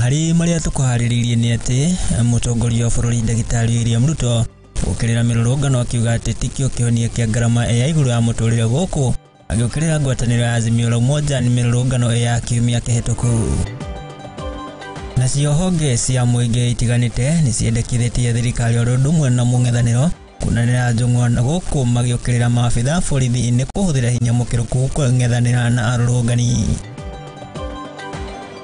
Harĩ marĩa tũkũharĩrĩirie nĩ atĩ mũtongoria wa bũrũri ndagĩtarĩ William Ruto gũkĩrĩra mĩrũrũngano akiuga atĩ tikĩo kĩhonia kĩa ngarama ya igũrũ ya mũtũrĩre gũkũ agĩũkĩrĩra ngwatanĩro ya Azimio la Umoja nĩ mĩrũrũngano ya kiumia kĩhĩtũku. Nacio honge cia mũingĩ itiganĩte nĩ ciendekithĩtie thirikari oro ũndũ ũmwe na mũng'ethanĩro kunanĩra njũng'wa na gũkũ magĩũkĩrĩra maabitha a borithi nĩ kũhũthĩra hinya mũkĩrũku kũng'ethanĩra na arũrũngani.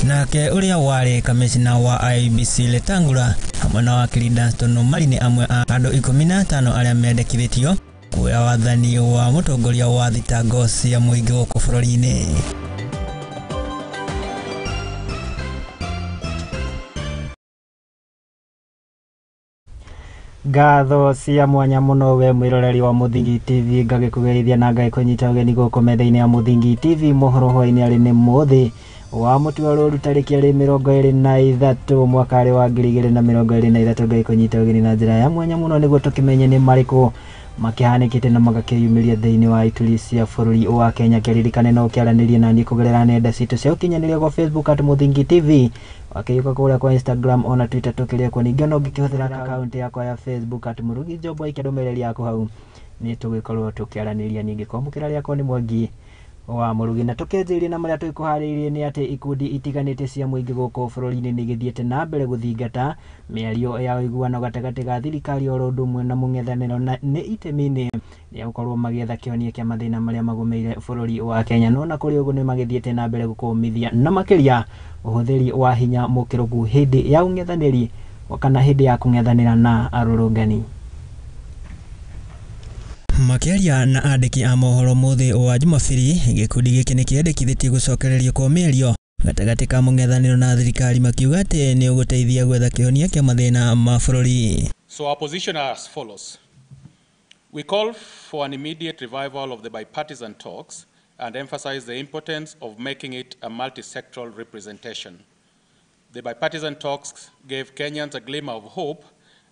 Nake ũrĩa warĩ kamĩcina wa IEBC Letangula hamwe na wakiri Danstan Omari nĩ amwe a andũ 15 arĩa mendekithĩtio kuoya wathani wa mũtongoria wa thitango cia mũingĩ gũkũ bũrũri-inĩ. Ngatho cia mwanya muno we mwiroreri wa Muthingi TV, ngagĩkũgeithia na ngagĩkũnyita ũgeni gũkũ metha-inĩ ya Muthingi TV. Mohoro hwaĩ-inĩ arĩ nĩ mũthĩ wa mũtua rũru tarĩki arĩ 23 mwaka arĩ wa 2023. Ngagĩkũnyita ũgeni na njĩra ya mwanya mũno nĩguo tũkĩmenye nĩ marĩkũ makĩhanĩkĩte na magakĩyumĩria thĩinĩ wa ituri cia bũrũri wa Kenya. Kĩririkane no ũkĩaranĩrie na niĩ kũgerera nenda citũ cia ũkinyanĩria kwa Facebook at Muthingi TV, wakĩyũka kũrĩa kwa Instagram ona Twitter tũkĩrĩa kuo. Ningĩ no ũngĩkĩhũthĩra akaunti yakwa ya Facebook at Murugi Njobo, aikia ndũmĩrĩri yaku hau nĩ tũgĩkorwo tũkĩaranĩria. Ningĩ kwamũkĩra rĩakwa nĩ Mwangi wa Murugi, na tũkĩanjĩrĩria na marĩa tũkũharĩirie nĩ atĩ ikundi itiganĩte cia mũingĩ gũkũ bũrũri-inĩ nĩ igĩthiĩte na mbere gũthingata mĩario ya ũiguano gatagatĩ ga thirikari oro ũndũ ũmwe na mũng'ethanĩro, na nĩ itemi-inĩ rĩa gũkorwo magĩetha kĩhonia kĩa mathĩna marĩa magũmĩire bũrũri wa Kenya. No na kũrĩ ũguo nĩ magĩthiĩte na mbere gũkũmithia na makĩria ũhũthĩri wa hinya mũkĩrũku hĩndĩ ya ũng'ethanĩri kana hĩndĩ ya kũng'ethanĩra na arũrũngani. Makĩaria na andĩki a mohoro mũthĩ wa Jumabiri, gĩkundi gĩkĩ nĩ kĩendekithĩtie gũcokererio kwa mĩario gatagatĩ ka mũng'ethanĩro na thirikari, makiuga atĩ nĩ ũgũteithia gwetha kĩhonia kĩa mathĩna ma bũrũri. So our position are as follows. We call for an immediate revival of the bipartisan talks and emphasize the importance of making it a multi-sectoral representation. The bipartisan talks gave Kenyans a glimmer of hope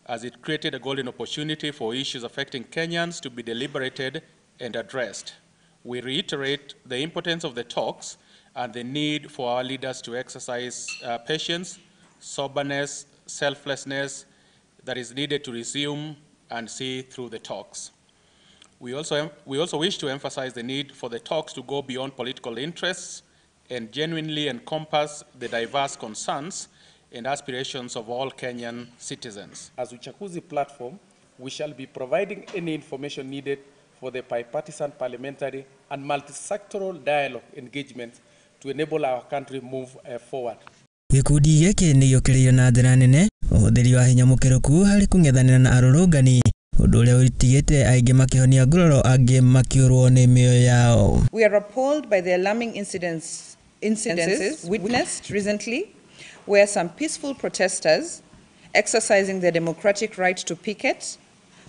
as it created a golden opportunity for issues affecting Kenyans to be deliberated and addressed. We reiterate the importance of the talks and the need for our leaders to exercise patience, soberness, selflessness that is needed to resume and see through the talks. We also wish to emphasize the need for the talks to go beyond political interests and genuinely encompass the diverse concerns and aspirations of all Kenyan citizens. As Uchaguzi platform, we shall be providing any information needed for the bipartisan parliamentary and multi-sectoral dialogue engagement to enable our country move forward. Gĩkundi gĩkĩ nĩ gĩũkĩrĩire na njĩra nene ũhũthĩri wa hinya mũkĩrũku harĩ kũng'ethanĩra na arũrũngani, ũndũ ũrĩa ũtigĩte aingĩ makĩhonia nguraro, angĩ makĩũrwo nĩ mĩoyo yao. We are appalled by the alarming incidences witnessed recently where some peaceful protesters exercising their democratic right to picket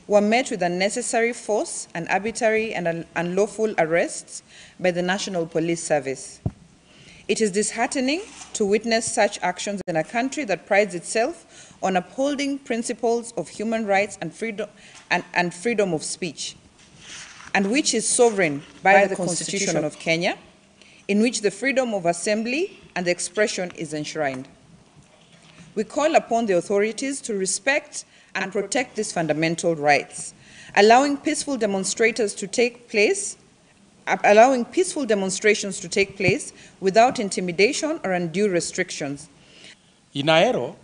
were met with unnecessary force and arbitrary and unlawful arrests by the National Police Service. It is disheartening to witness such actions in a country that prides itself on upholding principles of human rights and freedom, and freedom of speech, and which is sovereign by the Constitution of Kenya, in which the freedom of assembly and expression is enshrined. We call upon the authorities to respect and protect these fundamental rights, allowing peaceful demonstrations to take place without intimidation or undue restrictions. In Ahero,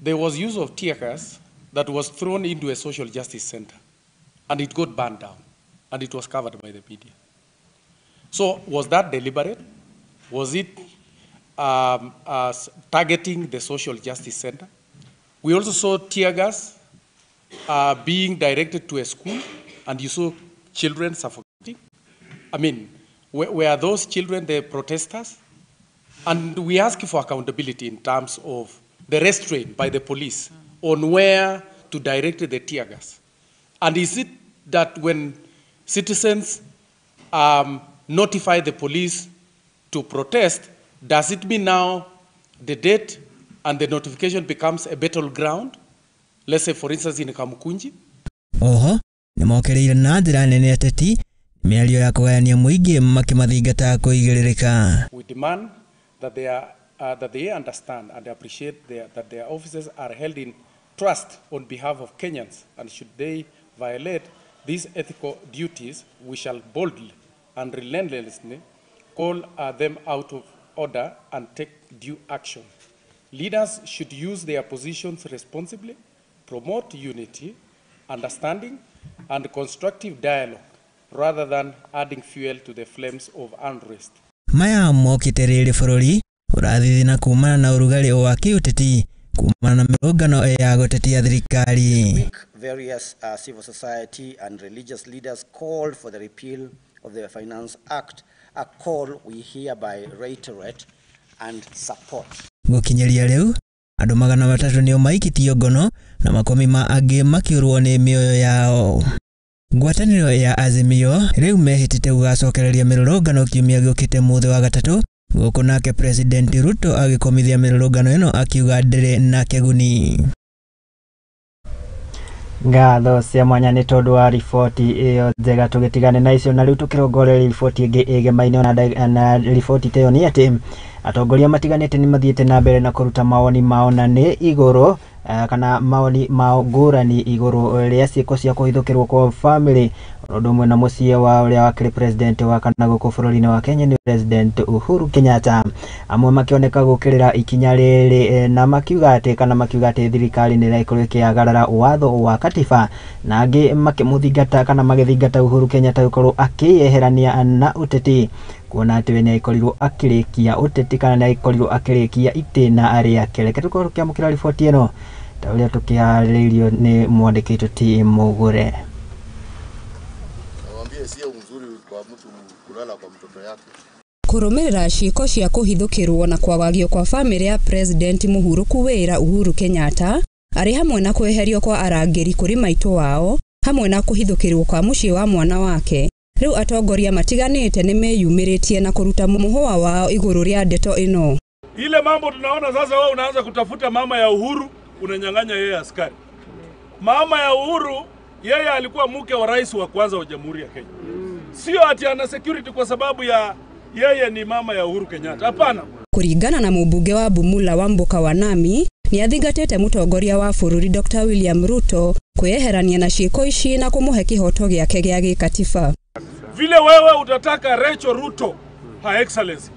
there was use of tear gas that was thrown into a social justice center, and it got burned down, and it was covered by the media. So was that deliberate? Was it targeting the social justice center? We also saw tear gas being directed to a school, and you saw children suffocating. I mean, were those children the protesters? And we ask for accountability in terms of the restraint by the police on where to direct the tear gas. And is it that when citizens notify the police to protest, does it mean now the date and the notification becomes a battleground? Let's say, for instance, in Kamukunji. Oho, nĩmokereire na njĩra nene ateti mĩario ya kũgayania mũingĩ makĩmathingata kũigĩrĩrĩka. We demand that there that they understand and appreciate that their offices are held in trust on behalf of Kenyans, and should they violate these ethical duties, we shall boldly and relentlessly call them out of order and take due action. Leaders should use their positions responsibly, promote unity, understanding, and constructive dialogue rather than adding fuel to the flames of unrest. Maya mokite rĩrĩ bũrũri ũrathithina kumana na ũrugarĩ wa kĩũteti kumana na mĩrũngano ya gũtetia thirikari. Various civil society and religious leaders called for the repeal of the Finance Act, a call we hereby reiterate and support. Gũkinyĩria rĩu andũ 300 nĩo maikĩtio ngono na makũmi ma angĩ makĩũrwo nĩ mĩoyo yao. Ngwatanĩro ya Azimio rĩu mehĩtĩte gũgacokereria mĩrũrũngano kiumia gĩũkĩte mũthĩ wa gatatũ, gũkũ nake President Ruto agĩkomithia mĩrũrũngano ĩno akiuga ndĩrĩ na kĩguni. Ngatho cia mwanya nĩ tondũ wa riboti ĩyo njega. Tũgĩtigane na icio na rĩu tũkĩrongoreria riboti ĩngĩ ĩgemaine na riboti ta ĩyo nĩ atĩ atongoria matiganĩte nĩ mathiĩte na mbere na kũruta mawoni mao na nĩ igũrũ kana mawoni mao ngũrani igũrũ rĩa ciĩko cia kũhithũkĩrwo kwa family ũndũ ũmwe na mũciĩ wa ũrĩa wakĩrĩ president wa kana gũkũ bũrũri-inĩ wa Kenya nĩ President Uhuru Kenyatta. Amwe makĩoneka gũkĩrĩra ikinya rĩrĩ na makiuga atĩ kana makiuga atĩ thirikari nĩ ĩrakorwo ĩkĩagarara watho wa katiba, na angĩ makĩmũthingata kana magĩthingata Uhuru Kenyatta gũkorwo akĩyeherania na ũteti kuona atĩ we nĩakorirwo akĩrĩkia ũteti kana nĩakorirwo akĩrĩkia itĩna rĩake. Reke tũkorwo tũkĩamũkĩra riboti ĩno ta ũrĩa tũkĩharĩrĩirio nĩ mwandĩki witũ T Mugure. Sio mzuri kwa mtu kulala kwa mtoto yake. Kũrũmĩrĩra ciĩko cia kũhithũkĩrwo na kwagagio kwa famĩlĩ ya President Mũhuru wĩra Uhuru Kenyatta arĩ hamwe na kweherio kwa arangĩri kũrĩ maitũ wao hamwe na kũhithũkĩrwo kwa mũciĩ wa mwana wake, rĩu atongoria matiganĩte nĩ meyumĩrĩtie na kũruta mũhũa wao igũrũ rĩa ndeto ĩno. Ile mambo tunaona sasa, wewe unaanza kutafuta mama ya Uhuru, unanyang'anya yeye askari. Mama ya Uhuru yeye alikuwa mke wa rais wa kwanza wa Jamhuri ya Kenya. Sio ati ana security kwa sababu ya yeye ni mama ya Uhuru Kenyatta. Hapana. Kuringana na mubunge wa Bumula Wamboka Wanami, ni athingatĩte mũtongoria wa bũrũri Dr. William Ruto kwĩyeherania na ciĩko ici na kũmũhe kĩhoto gĩake gĩa gĩkatiba. Vile wewe utataka Rachel Ruto, Her Excellency,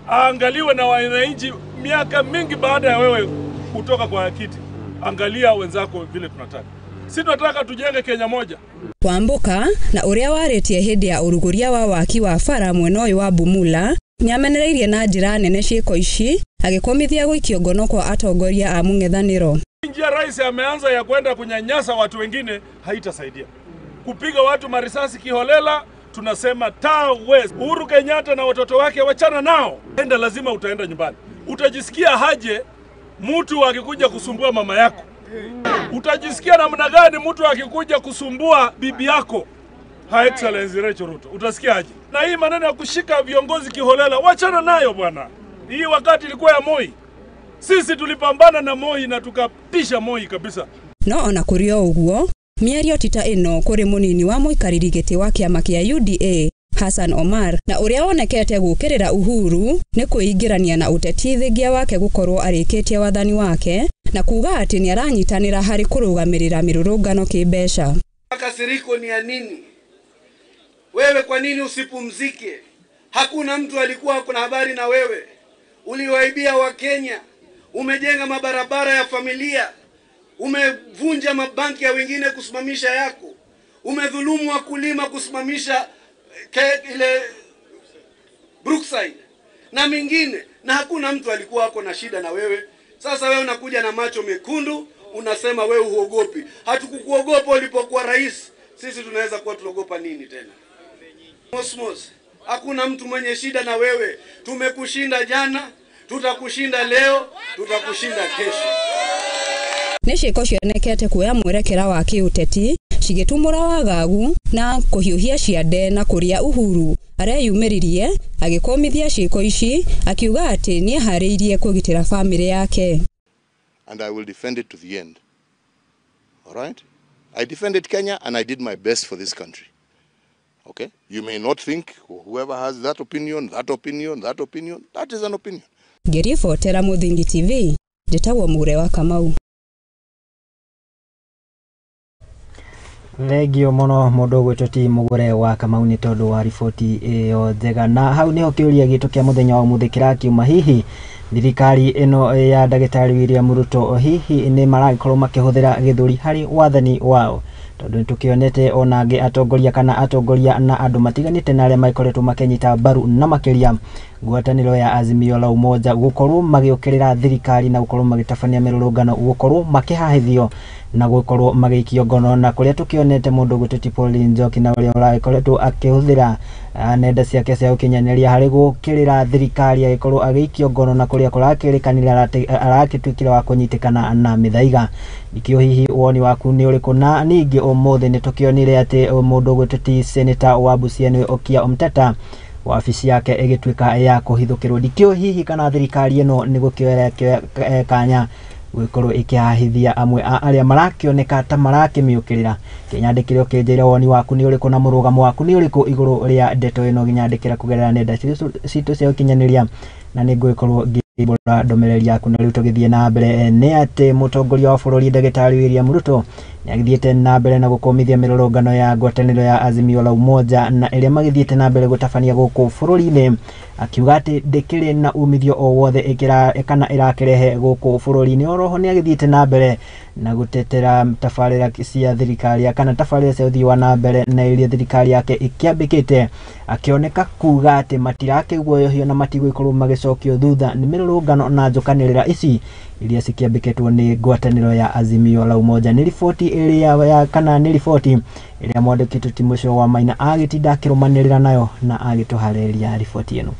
aangaliwe na wananchi miaka mingi baada ya wewe kutoka kwa kiti. Angalia wenzako vile tunataka. Si tunataka tujenge Kenya moja. Wamboka na ũrĩa warĩtie hĩndĩ ya ũrugũria wa waki wa bara mwena ũyũ wa Bumula nĩamenereirie na njĩra nene ciĩko ici agĩkũmithia gũikio ngono kwa atongoria a mũng'ethanĩro. Njia rais ameanza ya kwenda kunyanyasa watu wengine haitasaidia. Kupiga watu marisasi kiholela, tunasema tawe. Uhuru Kenyatta na watoto wake wachana nao. Enda, lazima utaenda nyumbani. Utajisikia haje mtu akikuja kusumbua mama yako? Utajisikia namna gani mtu akikuja kusumbua bibi yako? Her Excellency Rachel Ruto, utasikia aje? Na hii maneno ya kushika viongozi kiholela, wachana nayo bwana. Hii wakati ilikuwa ya Moi. Sisi tulipambana na Moi na tukatisha Moi kabisa. No ona kũrĩ o ũguo, mĩario ti ta ĩno kũrĩ mũnini wa mũikarĩri gĩtĩ wa kĩama kĩa UDA Hassan Omar na ũrĩa wonekete gũkĩrĩra Uhuru nĩ kwĩingĩrania na ũteti thengia wake gũkorwo arĩkĩtie wathani wake na kuga atĩ nĩaranyitanĩra harĩ kũrũgamĩrĩra mĩrũrũngano kĩmbeca. Makasiriko ni ya nini? Wewe kwa nini usipumzike? Hakuna mtu alikuwa kuna habari na wewe. Uliwaibia wa Kenya, umejenga mabarabara ya familia, umevunja mabanki ya wengine kusimamisha yako, umedhulumu wakulima kusimamisha ile Brookside na mingine, na hakuna mtu alikuwa ako na shida na wewe. Sasa wewe unakuja na macho mekundu, unasema wewe huogopi. Hatukukuogopa ulipokuwa rais, sisi tunaweza kuwa tunaogopa nini tena? Mosmos, hakuna mtu mwenye shida na wewe. Tumekushinda jana, tutakushinda leo, tutakushinda kesho. Nĩ ciĩko cionekete kuoya mwerekera wa kĩũteti cigĩtumũra wagagu na kũhiũhia ciande na kũrĩa Uhuru areyumĩririe agĩkũmithia ciĩko ici akiuga atĩ nĩeharĩirie kũgitĩra famĩlĩ yake. And I will defend it to the end. All right? I defended Kenya and I did my best for this country. Okay? You may not think, whoever has that opinion, that opinion, that opinion, that is an opinion. Ngĩribotera Mũthingi TV, njĩtagwo Mure wa Kamau. Thengio mũno mũndũ ũgwĩtwo ti Mũgũre wa Kamau nĩ tondũ wa riboti ĩyo njega. Na hau nĩho kĩũria gitũ kĩa mũthenya wa ũmũthĩ kĩrakiuma, hihi thirikari ĩno ya ndagĩtarĩ William Ruto hihi nĩ maragĩkorwo makĩhũthĩra gĩthũri harĩ wathani wao? Tondũ nĩ tũkĩonete ona angĩ atongoria kana atongoria na andũ matiganĩte na arĩa makoretwo makĩnyita mbaru na makĩria ngwatanĩro ya Azimio la Umoja gũkorwo magĩũkĩrĩra thirikari na gũkorwo magĩtabania mĩrũrũngano, gũkorwo makĩhahithio na gũkorwo magĩikio ngono, na kũrĩa tũkĩonete mũndũ ũgwĩtwo ti Pauline Njoki na ũrĩa ũragĩkoretwo akĩhũthĩra nenda ciake cia ũkinyanĩria harĩ gũkĩrĩra thirikari agĩkorwo agĩikio ngono, na kũrĩa kũrakĩrĩkanĩra arakĩtuĩkire wa kũnyitĩkana na mĩthaiga. Nikĩo hihi woni waku nĩ ũrĩkũ? Na ningĩ ũmũthĩ nĩ tũkĩonire atĩ mũndũ ũgwĩtwo ti Senator wa Busia nĩwe Okiya Omtata wabici yake ĩgĩtuĩka ya kũhithũkĩrwo. Ndikĩo hihi kana thirikari ĩno nĩ gũkĩoera kanya gũgĩkorwo ĩkĩhahithia amwe a arĩa marakĩoneka ta marakĩmĩũkĩrĩra. Kĩnyandĩkĩre ũkĩnjĩra woni waku nĩ ũrĩkũ na mũrũgamo waku nĩ ũrĩkũ igũrũ rĩa ndeto ĩno, nginyandĩkĩra kũgerera nenda citũ cia ũkinyanĩria na nĩ ngũgĩkorwo ngĩmbũra ndũmĩrĩri yaku. Na rĩu tũgĩthiĩ na mbere nĩ atĩ mũtongoria wa bũrũri ndagĩtarĩ William Ruto nĩ agĩthiĩte na mbere na gũkũmithia mĩrũrũngano ya ngwatanĩro ya Azimio la Umoja na ĩrĩa magĩthiĩte na mbere gũtabania gũkũ bũrũri-inĩ, akiuga atĩ ndĩkĩrĩ na umithio o wothe kana ĩrakĩrehe gũkũ bũrũri-inĩ. Oroho nĩ agĩthiĩte na mbere na gũtetera tabarĩra cia thirikari kana tabarĩra cia ũthii wa na mbere na iria thirikari yake ĩkĩambĩkĩte, akĩoneka kuga atĩ matirakĩguoyohio na matigũgĩkorwo magĩcokio thutha nĩ mĩrũrũngano na njũkanĩrĩra ici iria cikĩambĩkĩtwo nĩ ngwatanĩro ya Azimio la Umoja. Nĩ riboti ĩrĩa ya kana nĩ riboti ĩrĩa mwandĩki ti mũcio wa Maina agĩtinda akĩrũmanĩrĩra nayo na agĩtũharĩrĩria riboti ĩno.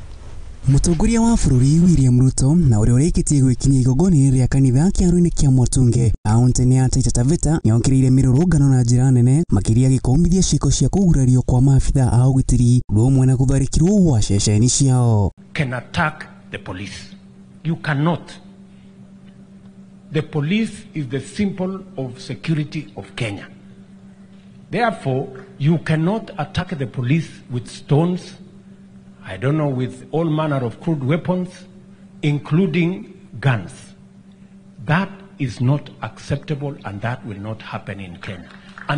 Mũtongoria wa bũrũri William Ruto na ũrĩa ũrĩkĩtie gwĩkinyia igongona-inĩ rĩa kanitha kĩharo-inĩ kĩa Mwatunge kaũntĩ-inĩ ya Taita Taveta nĩokĩrĩire mĩrũrũngano na njĩra nene, makĩria agĩkũmithia ciĩko cia kũgurario kwa maabitha a ũgitĩri ũndũ ũmwe na gũtharĩkĩrwo gwa ceceni ciao. Can attack the police. You cannot. The police is the symbol of security of Kenya. Therefore, you cannot attack the police with stones, I don't know, with all manner of crude weapons, including guns. That is not acceptable and that will not happen in Kenya.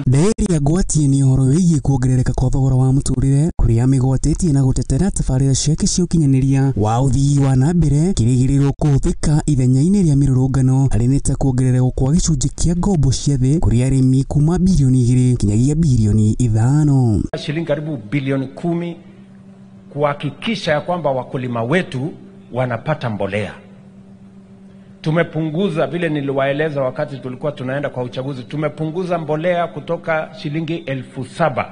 Ndĩria ngwatie nĩ ũhoro wĩgiĩ kuongerereka kwa thogora wa mũtũrĩre kũrĩa mĩgwatĩtie na gũtetera tabarĩra ciake cia ũkinyanĩria wa ũthii wa na mbere kĩrĩgĩrĩrwo kũhũthĩka ithenya-inĩ rĩa mĩrũrũngano harĩ nĩ ta kuongererwo kwa gĩcunjĩ kĩa ngombo cia thĩ kũrĩ arĩmi kuma bilioni 2 kinyagia bilioni 5, shilingi karibu bilioni 10 kuhakikisha ya kwamba wakulima wetu wanapata mbolea. Tumepunguza, vile niliwaeleza wakati tulikuwa tunaenda kwa uchaguzi, tumepunguza mbolea kutoka shilingi 7,000.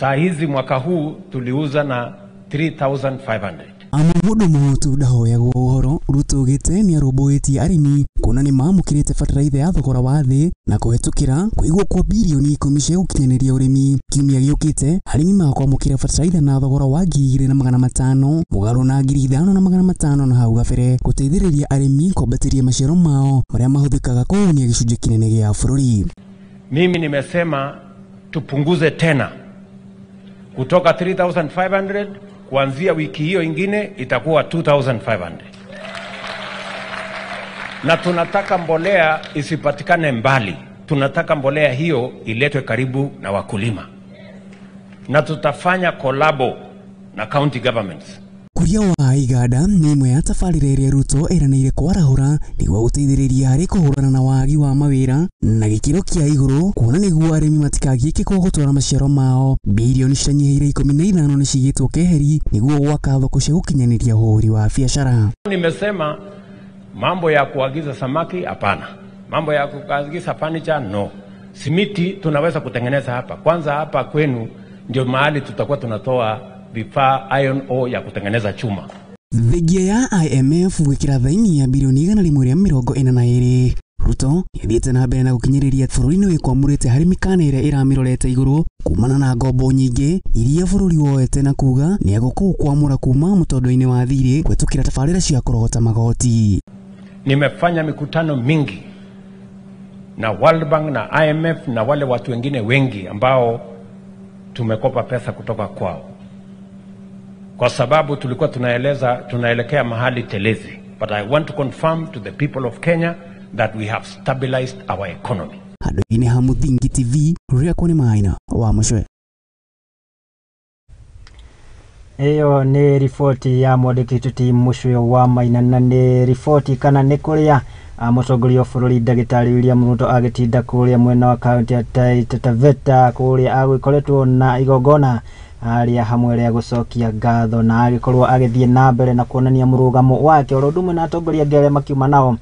Saa hizi mwaka huu tuliuza na 3,500. Amuhudu muhutu ndahoyagwo ũhoro Ruto ugĩte nĩarũmbũĩtie arĩmi kuona nĩmamũkĩrĩte bataraitha ya thogora wa thĩ na kũhetũkĩra kũigwo kwa bilioni 10 cia gũkinyanĩria ũrĩmi. Kiumia gĩũkĩte arĩmi makwamũkĩra bataraitha na thogora wa 2,500 mũgarũ na 5,500 na hau gabere gũteithĩrĩria arĩmi kwambatĩria maciaro mao marĩa mahũthĩkaga kũhũnia gĩcunjĩ kĩnene gĩa bũrũri. Mimi nimesema tupunguze tena kutoka 3,500 kuanzia wiki hiyo ingine itakuwa 2,500. Na tunataka mbolea isipatikane mbali. Tunataka mbolea hiyo iletwe karibu na wakulima. Na tutafanya kolabo na county governments. Kuria wa iganda nĩ ĩmwe ya tabarĩra ĩrĩa Ruto eranĩire kwarahũra nĩguo gũteithĩrĩria harĩ kũhũrana na wagi wa mawĩra na gĩkĩro kĩa igũrũ kuona nĩguo arĩmi matikagiĩke kwa gũtwara maciaro mao. Bilioni citanyihĩire 15 nĩcigĩtwo keheri nĩguo gwaka thoko cia gũkinyanĩria ũhũri wa biacara. Nimesema mambo ya kuagiza samaki hapana, mambo ya kuagiza furniture no, simiti tunaweza kutengeneza hapa. Kwanza hapa kwenu ndio mahali tutakuwa tunatoa vifaa iron ore ya kutengeneza chuma. Thengia ya IMF gwikira thaini ya bilioni 142. Ruto yathiĩte na mbere na gũkinyĩrĩria bũrũri nĩ wĩkwamũrĩte harĩ mĩkana ĩrĩa ĩramĩrorete igũrũ kumana na ngombo nyingĩ iria bũrũri woete na kuga nĩ egũkũkwamũra kuma mũtondo-inĩ wa thirĩ kũhetũkĩra tabarĩra cia kũrogota magoti. Nimefanya mikutano mingi na World Bank na IMF na wale watu wengine wengi ambao tumekopa pesa kutoka kwao. kwa sababu tulikuwa tunaeleza tunaelekea mahali telezi, but I want to confirm to the people of Kenya that we have stabilized our economy. Handũ-inĩ ha Mũthingi TV, rĩakwa nĩ Maina wa Mũcwe. Ĩyo nĩ riboti ya mwandĩki witũ Mũcwe wa Maina, na nĩ riboti kana nĩ kũrĩa mũtongoria wa bũrũri ndagĩtarĩ William Ruto agĩtinda kũrĩa mwena wa kaunti ya Taita Taveta kũrĩa agĩkoretwo na igongona rĩa hamwe rĩa gũcokia ngatho, na agĩkorwo agĩthiĩ na mbere na kuonania mũrũgamo wake oro ũndũ ũmwe na atongoria angĩ arĩa makiuma nao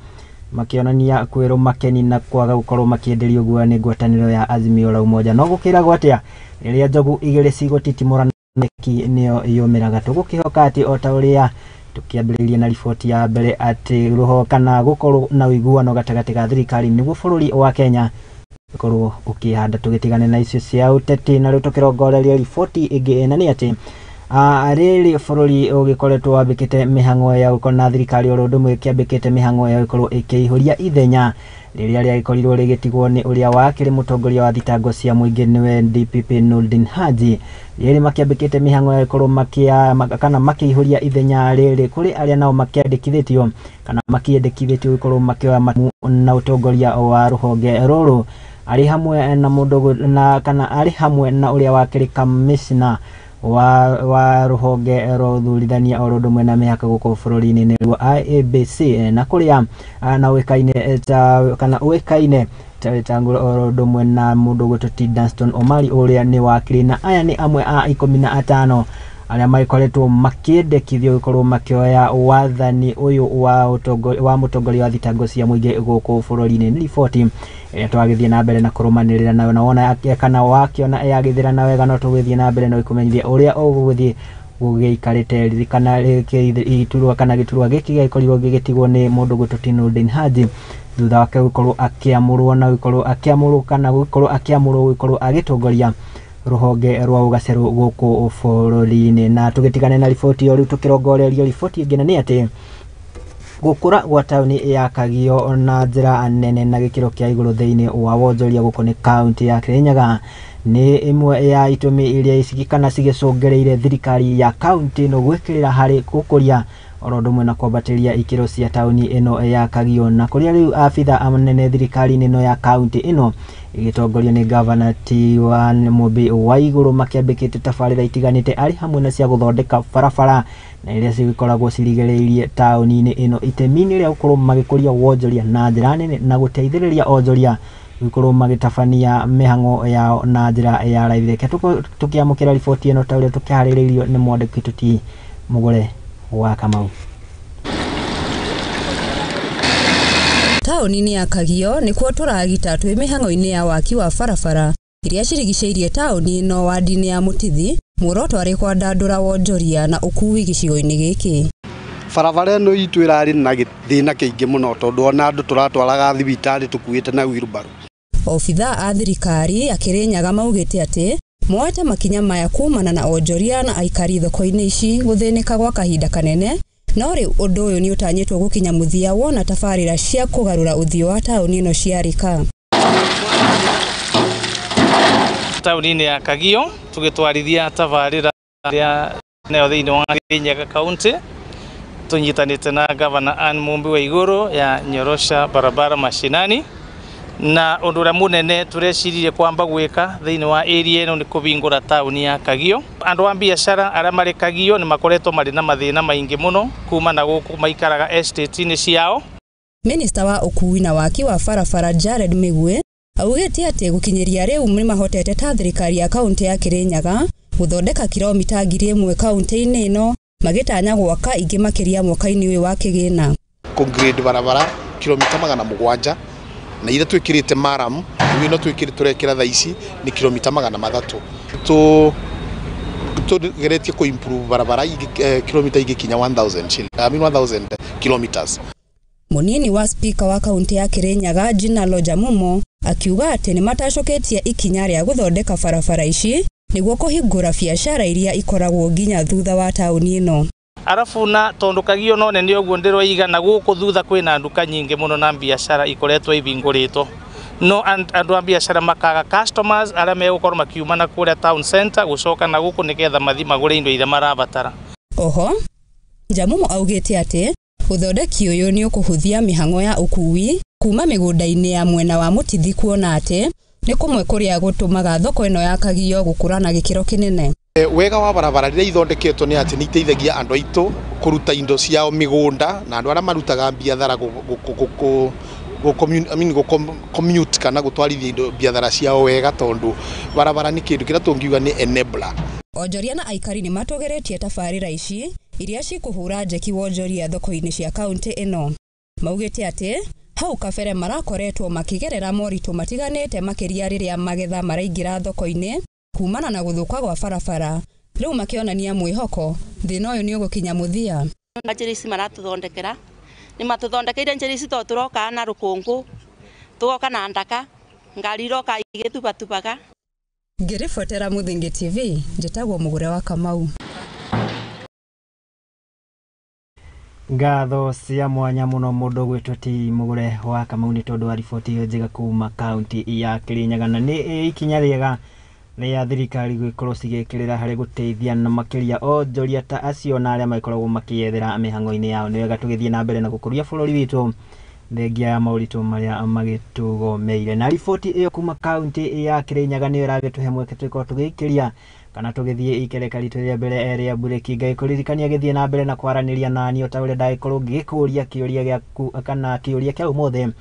makĩonania kwĩrwo makeni na kwaga gũkorwo makĩenderio guoya nĩ ngwatanĩro ya Azimio la Umoja. No gũkĩragwo atĩa rĩrĩa njogu igĩrĩ cigũtitimũrana nyeki nĩyo yũmĩraga. Tũgũkĩhoka atĩ o ta ũrĩa tũkĩambĩrĩirie na riboti ya mbere atĩ rũho kana gũkorwo na ũiguano gatagatĩ ga thirikari nĩguo bũrũri wa Kenya ũkorwo ũkĩhanda. Tũgĩtigane na icio cia ũteti na rĩu tũkĩrongoreria riboti ĩngĩ, na nĩ atĩ rĩrĩ bũrũri ũgĩkoretwo wambĩkĩte mĩhang'o ya gũkorwo na thirikari oro ũndũ ũmwe ĩkĩambĩkĩte mĩhang'o ya gũkorwo ĩkĩihũria ithenya rĩrĩa rĩagĩkorirwo rĩgĩtigwo nĩ ũrĩa wakĩrĩ mũtongoria wa thitango cia mũingĩ nĩwe DPP Noordin Haji. Rĩrĩ makĩambĩkĩte mĩhang'o ya gũkorwo kana makĩihũria ithenya rĩrĩ kũrĩ arĩa nao makĩandĩkithĩtio kana makĩendekithĩtio gũkorwo makĩoya mamu na ũtongoria wa rũhonge rũrũ, arĩ hamwe na mũndũ na kana arĩ hamwe na ũrĩa wakĩrĩ kamishna wa rũhonge rwa ũthurithania oro ũndũ ũmwe na mĩhaka gũkũ bũrũri-inĩ nĩguo IEBC, na kũrĩa na ũĩkaine ta kana ũĩkaine ta Wetangula oro ũndũ ũmwe na mũndũ ũgwĩtwo T Danston Omari ũrĩa nĩ wakiri, na aya nĩ amwe a 15 arĩa magĩkoretwo makĩendekithio gũkorwo makĩoya wathani ũyũ wa mũtongoria wa thitango cia mũingĩ gũkũ bũrũri-inĩ. Nĩ riboti ĩrĩa twagĩthiĩ na mbere na kũrũmanĩrĩra nayo, na wona kana wakĩona yagĩthira na wega no tũgĩthiĩ na mbere na gũkũmenyithia ũrĩa ũgũgĩthiĩ gũgĩikarĩte. Ririkana iturwa kana gĩturwa gĩkĩ gĩagĩkorirwo gĩgĩtigwo nĩ mũndũ ũgwĩtwo T Noordin Haji thutha wake gũkorwo akĩamũrwo na gũkorwo akĩamũrwo kana gũkorwo akĩamũrwo gũkorwo agĩtongoria rũhonge rwa ũgacerũ gũkũ bũrũri-inĩ. Na tũgĩtigane na riboti ĩyo rĩu tũkĩrongoreria riboti ĩngĩ, na nĩ atĩ gũkũra gwa taũni ya Kagio na njĩra nene na gĩkĩro kĩa igũrũ thĩinĩ wa wonjoria gũkũ nĩ kaunti ya Kirinyaga nĩ ĩmwe ya itũmi iria kana cigĩcũngĩrĩire thirikari ya kaunti ĩno gwĩkĩrĩra harĩ gũkũria oro ũndũ ũmwe na kwambatĩria ikĩro cia taũni ĩno ya Kagio, na kũrĩa rĩu abitha anene thirikari-inĩ ĩno ya kaunti ĩno ĩgĩtongorio nĩ gavana T1 Mumbi Waiguru makĩambĩkĩte tabarĩra itiganĩte arĩ hamwe na cia gũthondeka barabara na iria cigĩkoragwo cirigĩrĩirie taũni-inĩ ĩno itemi-inĩ rĩa gũkorwo magĩkũria wonjoria na njĩra nene na gũteithĩrĩria onjoria gũkorwo magĩtabania mĩhang'o yao na njĩra ya raithi. Reke tũkĩamũkĩra riboti ĩno ta ũrĩa tũkĩharĩrĩirio nĩ mwandĩki witũ T Mũgũre wa Kamau. Taũni-inĩ ya Kagio nĩkuo tũragita twĩ mĩhang'o-inĩ ya waki wa barabara iria cirigicĩirie taũni ĩno wadi-inĩ ya Mũtithi, muoroto arĩ kwandandũra wonjoria na ũkuui gĩcigo-inĩ gĩkĩ. Barabara ĩno itũ ĩrarĩ na gĩthĩna kĩingĩ mũno tondũ ona andũ tũratwaraga thibitarĩ tũkuĩte na wheelbarrow. Obithaa a thirikari a Kirinyaga maugĩte atĩ moete makinya maya kumana na onjoria na aikari thoko-inĩ ici gũthĩnĩka gwa kahinda kanene, no rĩu ũndũ ũyũ nĩ ũtanyĩtwo gũkinya mũthia wona tabarĩra cia kũgarũra ũthiũ wa taũni ĩno ciarĩka. Taũni-inĩ ya Kagio tũgĩtwarithia tabarĩra ya nayo thĩinĩ wa Kirinyaga kaunti tũnyitanĩte na Gavana Anne Mumbi Waiguru ya Nyorosha barabara mashinani, na ũndũ ũrĩa mũnene tũreciririe kwamba gwĩka thĩinĩ wa area ĩno nĩ kũhingũra taũni ya Kagio. Andũ a biacara arĩa marĩ Kagio nĩ makoretwo marĩ na mathĩna maingĩ mũno kuma na gũkũ maikaraga estate-inĩ ciao. Minista wa ũkuui na waki wa barabara Jared Migwe augĩte atĩ gũkinyĩria rĩu nĩ mahotete ta thirikari ya kaunti ya Kirinyaga gũthondeka kilomita 1000 kaunti-inĩ ĩno magĩtanya gwaka ingĩ makĩria mwaka-inĩ ũyũ wa kĩgĩna. Kũgrade barabara kilomita 700 na iria twĩkĩrĩte maram rĩu ĩno twĩkĩrĩte tũrekĩra thaa ici nĩ kilomita 300. Tũgeretie kũ improve barabara kilomita ingĩkinya 1000 I mean 1000 kilometers. Munini wa spika wa kaunti ya Kirinyaga Gina Loja Mumo akiuga atĩ nĩmatacoketie ikinya rĩa gũthondeka barabara ici nĩguo kũhingũra biacara iria ikoragwo nginya thutha wa taũni ĩno. Arafu na tondu Kagio no nene ũguo ndĩroiga na gũkũ thutha kwĩna nduka nyingĩ mũno na biacara ikoretwo ibingũrĩtwo, no andũ a biacara makaga customers arĩa megũkorwo makiuma na kũrĩa town center gũcoka na gũkũ nĩgetha mathi magũre indo iria marabatara. Oho Njamumo augĩte atĩ ũthondeki ũyũ nĩ ũkũhũthia mĩhang'o ya ũkuui kuma mĩgũnda-inĩ ya mwena wa Mũtithi, kuona atĩ nĩ kũmwe kũrĩa gũtũmaga thoko ĩno ya Kagio gũkũra na gĩkĩro kĩnene. Wega wa barabara rĩrĩa ithondeketwo nĩ atĩ nĩ iteithagia andũ aitũ kũruta indo ciao mĩgũnda na andũ arĩa marutaga biathara commute kana gũtwarithia indo biathara ciao wega, tondũ barabara nĩ kĩndũ kĩrĩa tũngiuga nĩ enabler. Onjoria na aikari nĩ matogeretie tabarĩra ici iria cikũhũra njeki wonjoria thoko-inĩ cia kaunti ĩno. Maugĩte atĩ hau kabere marakoretwo makĩgerera moritũ matiganĩte makĩria rĩrĩa magetha maraingĩra thoko-inĩ kumana na gũthũka gwa barabara, rĩu makĩonania mwĩhoko thĩna ũyũ nĩ ũgũkinya mũthia. Njĩra ici maratuthondekera nĩ matuthondekeire njĩra ici tondũ tũroka na rũkũngũ, tũgoka na ndaka, ngari iroka igĩtubatubaga. Ngĩribotera Muthingi TV, njĩtagwo Mũgũre wa Kamau. Ngatho cia mwanya muno mundu gwitwo ti Mugure wa Kamau ni tondu wa riboti iyo njega kuma kaunti ya Kirinyaga, na ni ikinya rĩega rĩa thirikari gwikorwo cigĩkĩrĩra harĩ gũteithia na makĩria onjoria ta acio na arĩa makoragwo makĩyethera mĩhang'o-inĩ yao. Nĩ wega tũgĩthiĩ na mbere na gũkũria bũrũri witũ thengia ya moritũ marĩa magĩtũgomeire. Na riboti ĩyo kuma kaunti ya Kirinyaga nĩyo ĩragĩtũhe mweke tũkorwo tũgĩikĩria kana tũgĩthiĩ ikereka ritũ rĩa mbere rĩa mburĩki. Ngai kũririkania gĩthiĩ na mbere na kwaranĩria nani o ta ũrĩa ndagĩkorwo ngĩkũria kĩũria gĩaku kana kĩũria kĩa ũmũthĩ,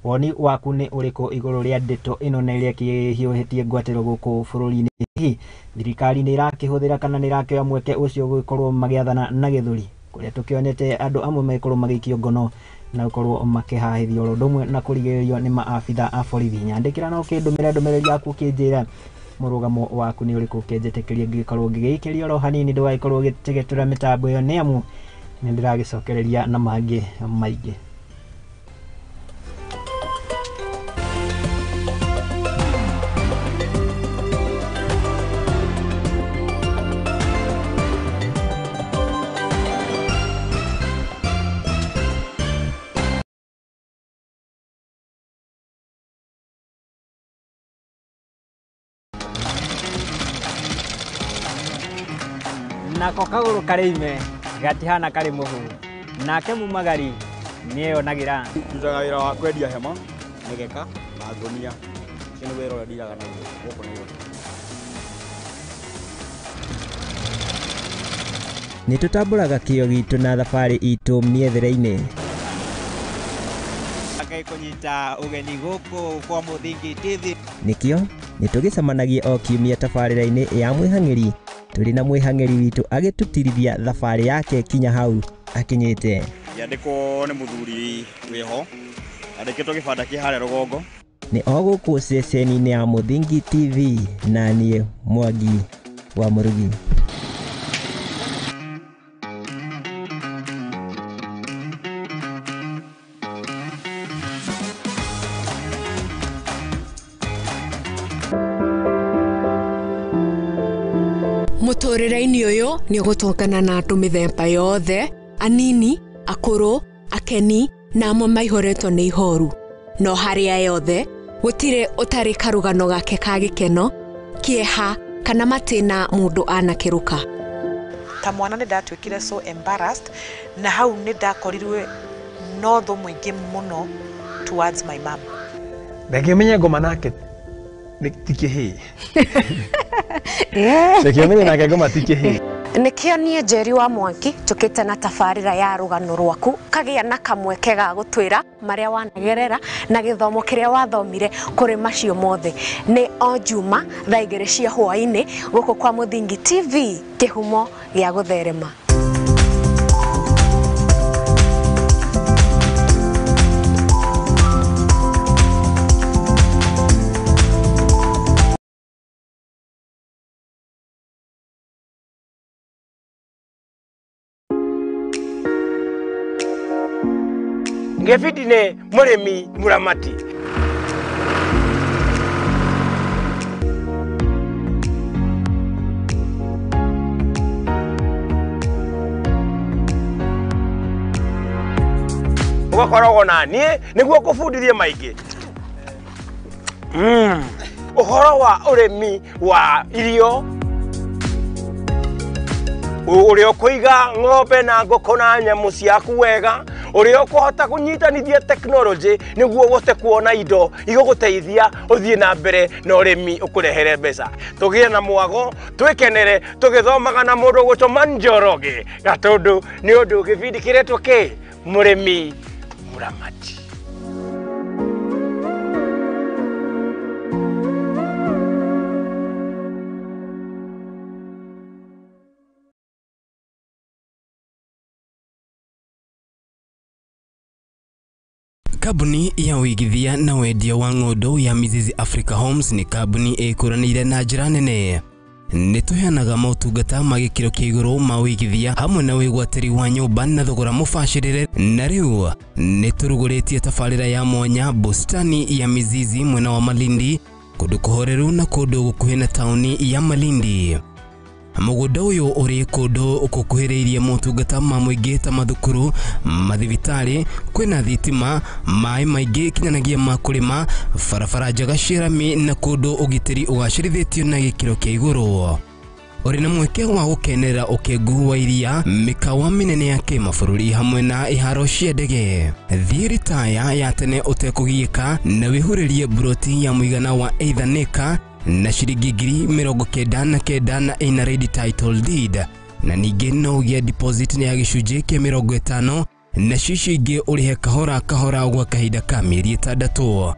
woni waku nĩ ũrĩkũ igũrũ rĩa ndeto ĩno na ĩrĩa ĩkĩhiũhĩtie ngwatĩro gũkũ bũrũri-inĩ? Hihi thirikari nĩ ĩrakĩhũthĩra kana nĩ ĩrakĩoya mweke ũcio gũkorwo magĩathana na gĩthũri, kũrĩa tũkĩonete andũ amwe magĩkorwo magĩikio ngono na gũkorwo makĩhahithio oro ũndũ ũmwe na kũrigĩrĩrio nĩ maabitha a borithi. Nyandĩkĩra na ũkĩndũmĩre ndũmĩrĩri yaku ũkĩnjĩra mũrũgamo waku nĩ ũrĩkũ, ũkĩnjĩtĩkĩria ngĩkorwo ngĩgĩikĩria oro hanini, ndũgagĩkorwo ũgĩtegetũra mĩtambo ĩyo nĩ amu nĩ ndĩragĩcokereria na mangĩ maingĩ. Nako kagũrũ karĩ ime gatihana karĩ mũhu, nake mumagari nĩeyonagĩra. Ndutaga wĩra wa kwendia hema, mĩgeka na ngũnia. Ũcio nĩ wĩra ũrĩa ndiraga naguo gũkũ Nairobi. Nĩ tũtambũraga kĩo gitũ na thabarĩ itũ mĩethere-inĩ. Ngai kũnyita ũgeni gũkũ kwa Muthingi TV. Nĩkĩo nĩ tũgĩcemanagia o kiumia tabarĩra-inĩ ya mwĩhang'ĩri tũrĩ na mwĩhang'ĩri witũ agĩtũtirithia thabarĩ yake kinya hau akinyĩte. Ngĩandĩkwo nĩ mũthuri wĩho, andĩkĩtwo gĩbanda kĩ harĩa rũgongo. Nĩ o gũkũ ceceni-inĩ ya Muthingi TV na niĩ Mwangi wa Mũrugi. Mũtũrĩre-inĩ ũyũ nĩ ũgũtũngana na andũ mĩthemba yothe, anini, akũrũ, akeni na amwe maihũrĩtwo nĩ ihoru. No harĩa yothe gũtirĩ ũtarĩ karũgano gake ka gĩkeno, kĩeha kana matĩna mũndũ anakĩrũka. Ta mwana nĩ ndatuĩkire so embarrassed, na hau nĩ ndakorirwe no thũ mũingĩ mũno towards my mom. Ndangĩmenya ngoma nake ti kĩhĩĩ. Ndangĩmenya nake ngoma ti kĩhĩĩ. Nĩkĩo niĩ Njeri wa Mwangi njũkĩte na tabarĩra ya rũgano rwaku, kagĩa na kamweke ga gũtwĩra marĩa wanagerera na gĩthomo kĩrĩa wathomire kũrĩ macio mothe. Nĩ o Juma thaa 2 cia hwaĩ-inĩ gũkũ kwa Muthingi TV, kĩhumo gĩa gũtherema. Ngefiti ne murimi muramati. Ugakoragwo na niĩ nĩguo kũbundithie maingĩ. Ũhoro wa ũrĩmi wa irio. Ũrĩa ũkũiga ng'ombe na ngũkũ na nyamũ ciaku wega, ũrĩa ũkũhota kũnyitanithia technology nĩguo ũhote kuona indo igũgũteithia ũthiĩ na mbere na ũrĩmi ũkũrehere mbeca. Tũgĩe na mwago, twĩkenere tũgĩthomaga na mũndũ ũgwĩtwo Manjoroge Gatũndũ, nĩ ũndũ gĩbindi kĩretwo kĩ Mũrĩmi Mũramati. Kambuni ya ũigithia na wendia wa ng'ũndũ ya Mizizi Africa Homes nĩ kambuni ĩkũranĩire na njĩra nene. Nĩ tũheanaga motungata ma gĩkĩro kĩa igũrũ ma ũigithia hamwe na wĩgwatĩri wa nyũmba na thogora mũbacĩrĩre, na rĩu nĩ tũrugũrĩtie tabarĩra ya mwanya bustani ya Mizizi mwena wa Malindi, kũndũ kũhoreru na kũndũ gũkuhĩ na taũni ya Malindi. Mũgũnda ũyũ ũrĩ kũndũ gũkuhĩrĩirie motungata ma mũingĩ ta mathukuru, mathibitarĩ, kwĩna thitima, maĩ maingĩ kinyanagĩa ma kũrĩma, barabara njega cia rami na kũndũ ũgitĩri ũgacĩrithĩtio na gĩkĩro kĩa igũrũ. Ũrĩ na mweke wa gũkenerera ũkengu wa iria, mĩkawa mĩnene ya kĩmabũrũri hamwe na iharo cia ndege. Thiĩ ritaya ya tene ũtekũgiĩka na wĩhurĩrie mburoti ya mũigana wa 8 na ciringi 99,000 na ĩna ready title deed, na ningĩ no ũgĩe deposit ya gĩcunjĩ kĩa 50 na cicio ingĩ ũrĩhe kahora kahora gwa kahinda ka mĩeri 6.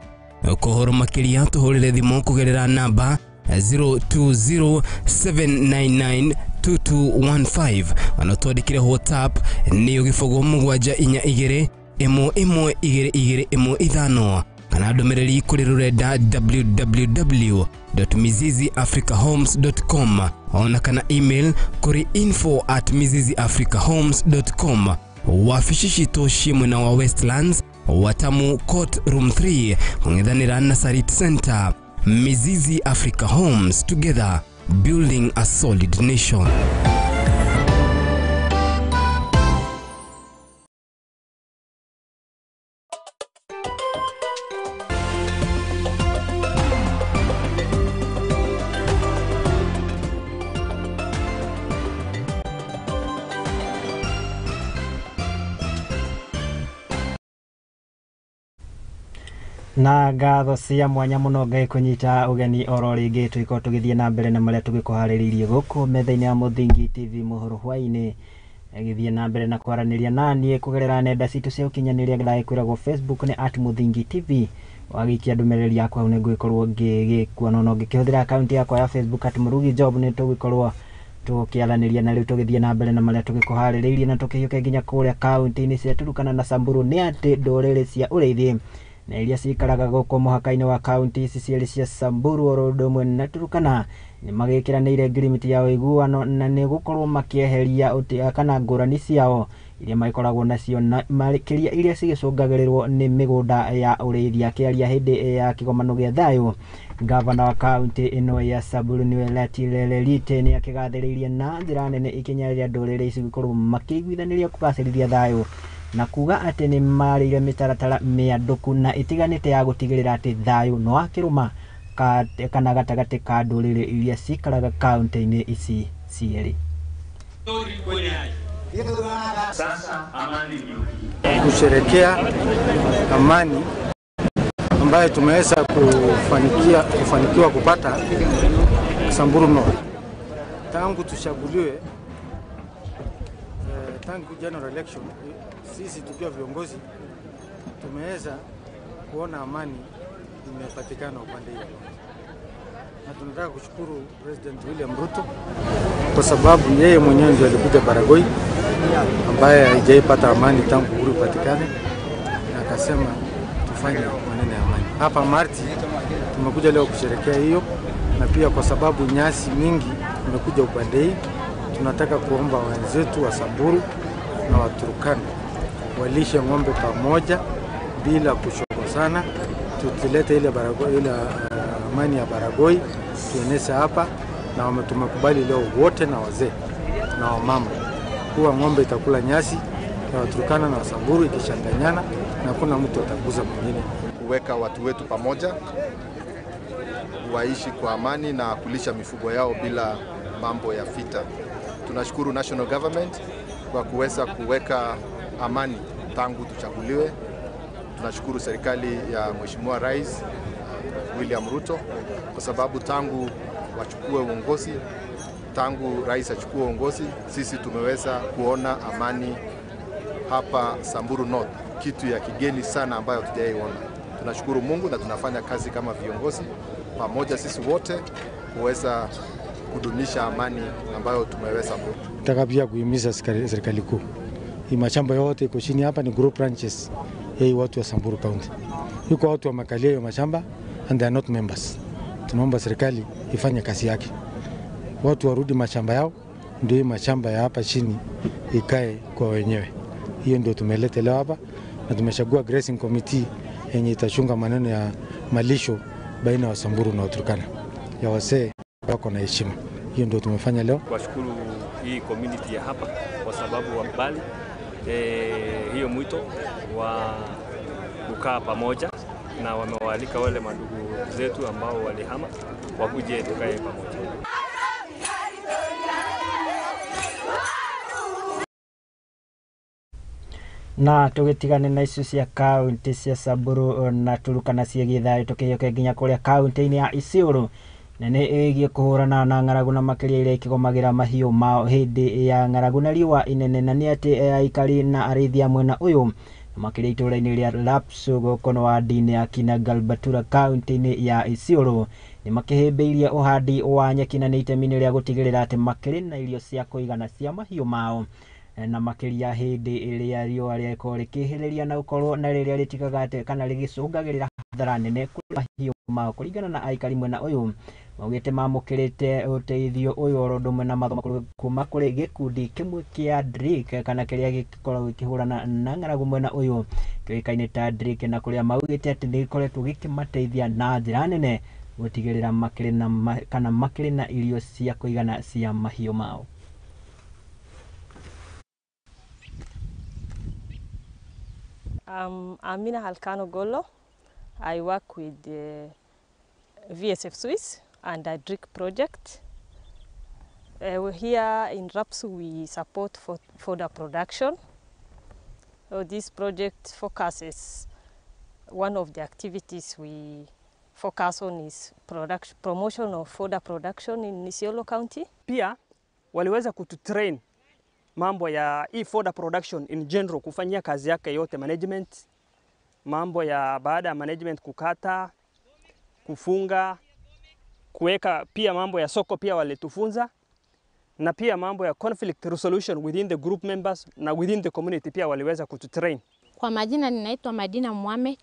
Kũhoro makĩria tũhũrĩre thimũ kũgerera namba 0207992215 ona twandĩkĩre WhatsApp nĩyo 0742 11 22 15 kana ndũmĩrĩri kũrĩ rũrenda www.miziziafricahomes.com ona kana email kũrĩ info@miziziafricahomes.com. Wabici citũ ciĩ mwena wa Westlands, Watamu Court Room 3, kũng'ethanĩra na Sarit Center. Mizizi Africa Homes, together building a solid nation. Na ngatho cia mwanya muno Ngai kunyita ugeni oro ringi tuikorwo tugithie na mbere na maria tugikuharĩrĩirie gũkũ metha-inĩ ya Mũthingi TV mohoro hwaĩ-inĩ, gĩthiĩ na mbere na kwaranĩria naniĩ kũgerera nenda citũ cia ũkinyanĩria ndagĩkwĩragwo Facebook nĩ @Mũthingi TV. Wagĩikia ndũmĩrĩri yakwa hau nĩngũgĩkorwo ngĩgĩkuona, ona ũngĩkĩhũthĩra akaunti yakwa ya Facebook @Mũrugi Job nĩ tũgũkorwo tũkĩaranĩria. Na rĩu tũgĩthiĩ na mbere na marĩa tũgĩkũharĩrĩirie na tũkĩhiũke nginya kũrĩa kaunti-inĩ cia Turukana na Samburu, nĩ atĩ ndũrĩrĩ cia ũrĩithi na iria cikaraga gũkũ mũhaka-inĩ wa kaunti ici cierĩ cia Samburu oro ũndũ ũmwe na Turukana nĩ magĩkĩranĩire ngirimiti ya ũiguano na nĩ gũkorwo makĩeheria kana ngũrani ciao iria magĩkoragwo nacio na makĩria iria cigĩcũngagĩrĩrwo nĩ mĩgũnda ya ũrĩithi. Akĩaria hĩndĩ ya kĩgomano gĩa thayũ, gavana wa kaunti ĩno ya Samburu nĩwe Lati Lelelite nĩ akĩgathĩrĩirie na njĩra nene ikinya rĩrĩa ndũrĩrĩ ici gũkorwo makĩiguithanĩria kũgacĩrithia thayũ na kuga atĩ nĩ marĩire mĩtaratara mĩandũku na ĩtiganĩte ya gũtigĩrĩra atĩ thayũ no wakĩrũma kana gatagatĩ ka ndũrĩrĩ iria cikaraga kaunti-inĩ ici cierĩ. Kusherekea amani ambayo tumeweza kufanikiwa kupata Samburu North tangu tuchaguliwe, tangu general election, sisi tukiwa viongozi tumeweza kuona amani imepatikana upande huu, na tunataka kushukuru President William Ruto kwa sababu yeye mwenyewe ndiye alikuja Baragoi ambaye haijaipata amani tangu uhuru patikane, na akasema tufanye maneno ya amani. Hapa Marti tumekuja leo kusherekea hiyo, na pia kwa sababu nyasi mingi imekuja upande hii, tunataka kuomba wenzetu wa Samburu na Waturkana walishe ng'ombe pamoja bila kushokosana. Tutulete ile Baragoi, ile amani ya Baragoi tueneze hapa, na tumekubali leo wote na wazee na wamama kuwa ng'ombe itakula nyasi ya Waturkana na Wasamburu ikichanganyana, na kuna mtu ataguza mwingine. Kuweka watu wetu pamoja waishi kwa amani na kulisha mifugo yao bila mambo ya vita. Tunashukuru national government kwa kuweza kuweka amani tangu tuchaguliwe. Tunashukuru serikali ya Mheshimiwa Rais William Ruto kwa sababu tangu wachukue uongozi, tangu rais achukue uongozi, sisi tumeweza kuona amani hapa Samburu North, kitu ya kigeni sana ambayo hatujaiona. Tunashukuru Mungu na tunafanya kazi kama viongozi pamoja sisi wote kuweza kudumisha amani ambayo tumeweza. Nataka pia kuhimiza serikali kuu. Hii mashamba yote iko chini hapa ni group ranches ya watu wa Samburu County. Yuko watu wamekalia hiyo mashamba and they are not members. Tunaomba serikali ifanye kazi yake. Watu warudi mashamba yao, ndio mashamba ya hapa chini ikae kwa wenyewe. Hiyo ndio tumeleta leo hapa na tumechagua grazing committee yenye itachunga maneno ya malisho baina ya Samburu na Turkana, ya wasee wako na heshima. Hiyo ndio tumefanya leo. Kuwashukuru hii community ya hapa kwa sababu wakubali hiyo mwito wa kukaa pamoja, na wamewaalika wale mandugu zetu ambao walihama wakuje tukae pamoja. Na tugitigane na icio cia kaunti cia Samburu na Turkana ciĩgiĩ thayũ, tũkĩhiũke nginya kũrĩa kaunti-inĩ ya Isiolo na nĩ ĩgiĩ kũhũrana na ng'aragu na makĩria iria ikĩgomagĩra mahiũ mao hĩndĩ ya ng'aragu na riũa inene, na nĩ atĩ aikari na arĩithi a mwena ũyũ makĩria itũũra-inĩ rĩa Lapsu gũkũ wadi-inĩ ya Kinagalbatura kaunti-inĩ ya Isiolo nĩ makĩhĩmbĩirie ũhandi wa nyeki na nĩ itemi-inĩ rĩa gũtigĩrĩra atĩ makĩrĩ na irio cia kũigana cia mahiũ mao, na makĩria hĩndĩ ĩrĩa riũa rĩakorwo rĩkĩhĩrĩria na gũkorwo na rĩrĩa rĩtigaga atĩ kana rĩgĩcũngagĩrĩra hathara nene kũrĩ mahiũ mao. Kũringana na aikari mwena ũyũ maugĩte mamũkĩrĩte ũteithio ũyũ oro ũndũ ũmwe na mathomo kuma kũrĩ gĩkundi kĩmwe kĩa Drake kana kĩrĩa gĩkoragwo gĩkĩhũrana na ng'aragu mwena ũyũ kĩũĩkaine ta Drake, na kũrĩa maugĩte atĩ nĩ gĩkoretwo gĩkĩmateithia na njĩra nene gũtigĩrĩra makĩrĩ na kana makĩrĩ na irio cia kũigana cia mahiũ mao. I'm Amina Halkano Golo. I work with the VSF Swiss and the DRIC project. We're here in Rapsu, we support for fodder production. So this project focuses, one of the activities we focus on is promotion of fodder production in Isiolo County. Pia waliweza kututrain mambo ya e-fodder production in general, kufanyia kazi yake yote management, mambo ya baada ya management kukata, kufunga, kuweka, pia mambo ya soko pia walitufunza, na pia mambo ya conflict resolution within the group members na within the community pia waliweza kututrain. Kwa majina ninaitwa Madina Mohamed.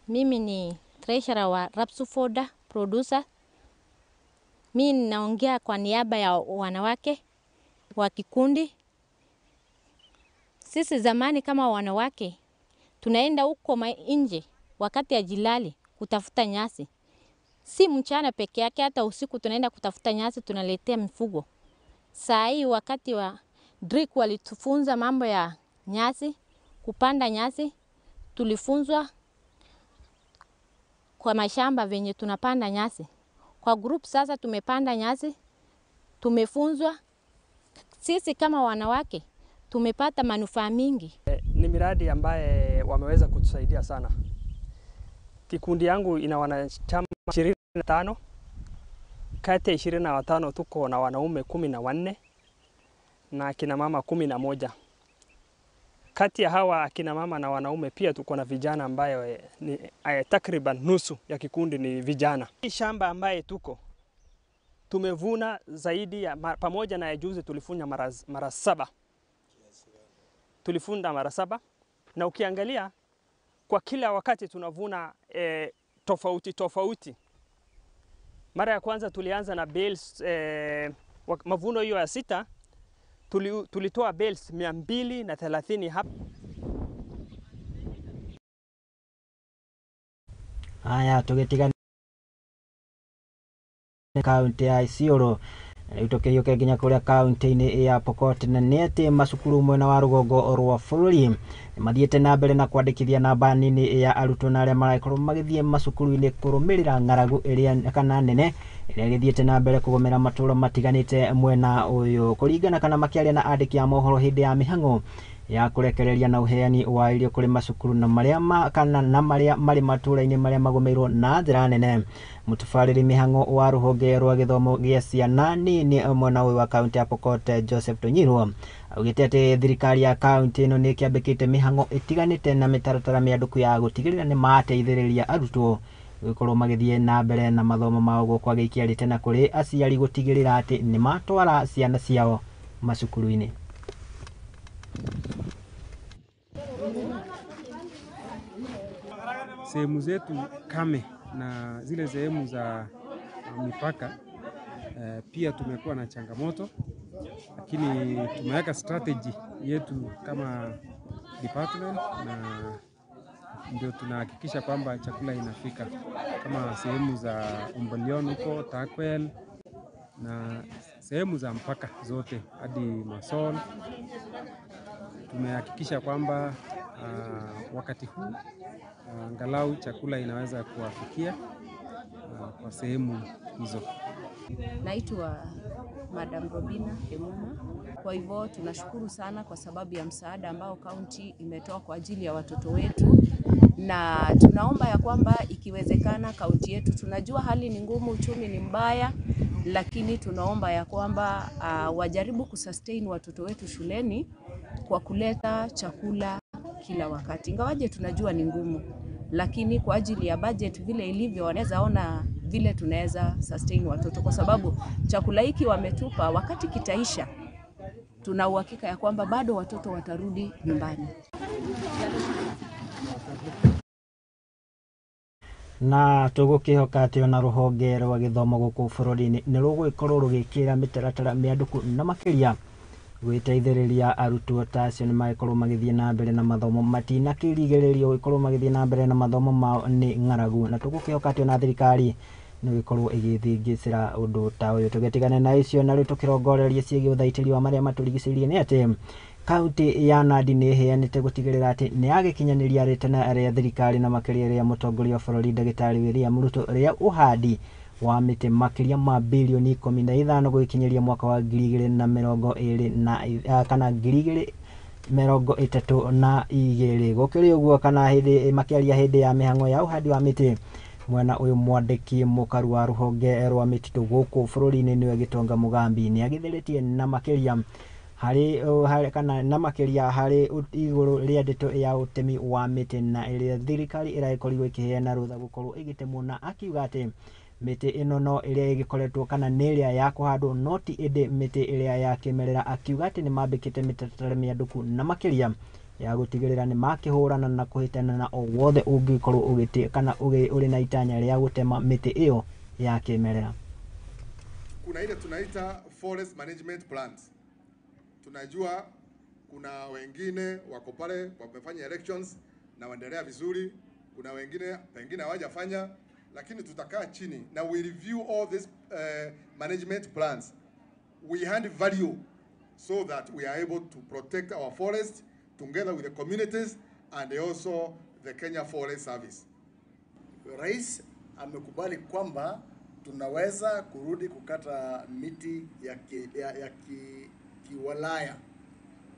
Mimi ni treasurer wa Rapsu Fodder producer. Mimi ninaongea kwa niaba ya wanawake wa kikundi. Sisi zamani kama wanawake tunaenda huko nje wakati ya jilali kutafuta nyasi. Si mchana peke yake, hata usiku tunaenda kutafuta nyasi, tunaletea mifugo. Saa hii wakati wa DRIC walitufunza mambo ya nyasi, kupanda nyasi, tulifunzwa kwa mashamba venye tunapanda nyasi. Kwa group sasa tumepanda nyasi, tumefunzwa. Sisi kama wanawake tumepata manufaa mingi. Ni miradi ambaye wameweza kutusaidia sana. Kikundi yangu ina wanachama 25. Kati ya 25 tuko na wanaume 14 na akina mama 11. Kati ya hawa akina mama na wanaume pia tuko na vijana ambayo ni takriban nusu ya kikundi ni vijana. Hii shamba ambaye tuko tumevuna zaidi ya pamoja na juzi tulifuna mara saba. Tulifunda mara saba, na ukiangalia kwa kila wakati tunavuna tofauti tofauti. Mara ya kwanza tulianza na bales, mavuno hiyo ya 6 tulitoa bales 230 hapa. Haya, tugetigana kaunti ya Isiolo rĩu tũkĩhiũke nginya kũrĩa kaunti-inĩ ya Pokot, na nĩ atĩ macukuru mwena wa rũgongo rwa bũrũri Nĩmathiĩte na mbere na kwandĩkithia namba nini ya arutwo na arĩa marakorwo magĩthiĩ macukuru-inĩ kũrũmĩrĩra ng'aragu ĩrĩa kana nene ĩrĩa ĩgĩthiĩte na mbere kũgomera matũũra matiganĩte mwena ũyũ. Kũringana kana makĩaria na andĩki a mohoro hĩndĩ ya mĩhang'o ya kũrekereria na ũheani wa irio kũrĩ macukuru na marĩa kana na marĩa marĩ matũũra-inĩ marĩa magũmĩirwo na njĩra nene. Mũtabarĩri mĩhang'o wa rũhonge rwa gĩthomo gĩa ciana nini mwena ũyũ wa kaunti ya Pokot Joseph Tonyirwo augĩte atĩ thirikari ya kaunti ĩno nĩ ĩkĩambĩkĩte mĩhang'o ĩtiganĩte na mĩtaratara mĩandũku ya gũtigĩrĩra nĩ mateithĩrĩria arutwo gũkorwo magĩthiĩ na mbere na mathomo mao gũkũ agĩikia rĩtana kũrĩ aciari gũtigĩrĩra atĩ nĩ matwara ciana ciao macukuru-inĩ. Sehemu zetu kame na zile sehemu za mipaka pia tumekuwa na changamoto, lakini tumeweka strategy yetu kama department na ndio tunahakikisha kwamba chakula inafika kama sehemu za Umbalion huko Takwel na sehemu za mpaka zote hadi Masol. Tumehakikisha kwamba wakati huu angalau chakula inaweza kuwafikia kwa sehemu hizo. Naitwa Madam Robina Emuma. Kwa hivyo tunashukuru sana kwa sababu ya msaada ambao kaunti imetoa kwa ajili ya watoto wetu, na tunaomba ya kwamba ikiwezekana kaunti yetu, tunajua hali ni ngumu, uchumi ni mbaya, lakini tunaomba ya kwamba wajaribu kusustain watoto wetu shuleni kwa kuleta chakula kila wakati. Ingawaje tunajua ni ngumu, lakini kwa ajili ya budget vile ilivyo, wanaweza ona vile tunaweza sustain watoto, kwa sababu chakula hiki wametupa, wakati kitaisha tuna uhakika ya kwamba bado watoto watarudi nyumbani. Na tũgũkĩhoka atĩ ona rũhonge rwa gĩthomo gũkũ bũrũri-inĩ nĩ rũgũgĩkorwo rũgĩkĩra mĩtaratara mĩandũku na makĩria gwĩteithĩrĩria arutwo ta acio nĩ magĩkorwo magĩthiĩ na mbere na mathomo matinakĩrigĩrĩrio gũkorwo magĩthiĩ na mbere na mathomo mao nĩ ng'aragu. Na tũgũkĩhoka atĩ ona thirikari nĩ gũkorwo ĩgĩthingĩcĩra ũndũ ta ũyũ. Tũgĩtigane na icio na rĩu tũkĩrongoreria ciĩgiĩ ũthaitĩri wa marĩa matũrigicĩirie nĩ atĩ kaunti ya Nandi nĩ ĩheanĩte gũtigĩrĩra atĩ nĩ yagĩkinyanĩria rĩtana rĩa thirikari na makĩria rĩa mũtongoria wa bũrũri ndagĩtarĩ William Ruto rĩa ũhandi wa mĩtĩ makĩria ma bilioni 15 gũgĩkinyĩria mwaka wa 2022 kana 2032. Gũkĩrĩ ũguo kana hĩndĩ makĩaria hĩndĩ ya mĩhang'o ya ũhandi wa mĩtĩ mwena ũyũ mwandĩki mũkaru wa rũhonge rwa mĩtitũ gũkũ bũrũri-inĩ nĩwe Gĩtonga Mũgambi nĩ agĩthĩrĩtie na makĩria harĩ kana na makĩria harĩ igũrũ rĩa ndeto ya ũtemi wa mĩtĩ na ĩrĩa thirikari ĩragĩkorirwo ĩkĩheana rũtha gũkorwo ĩgĩtemwo, na akiuga atĩ mĩtĩ ĩno no ĩrĩa ĩgĩkoretwo kana nĩ ĩrĩa ya kũhandwo no ti ĩndĩ mĩtĩ ĩrĩa ya kĩmerera. Akiuga atĩ nĩ mambĩkĩte mĩtaratara mĩandũku na makĩria ya gũtigĩrĩra nĩ makĩhũrana na kũhĩtana na o wothe ũngĩkorwo ũgĩte kana ũrĩ na itanya rĩa gũtema mĩtĩ ĩyo ya kĩmerera. Kuna ile tunaita forest management plans. Tunajua kuna wengine wako pale wamefanya elections na waendelea vizuri, kuna wengine pengine hawajafanya, lakini tutakaa chini na we review all these management plans. We hand value so that we are able to protect our forest together with the communities and also the Kenya Forest Service. Rais amekubali kwamba tunaweza kurudi kukata miti ya kiwalaya,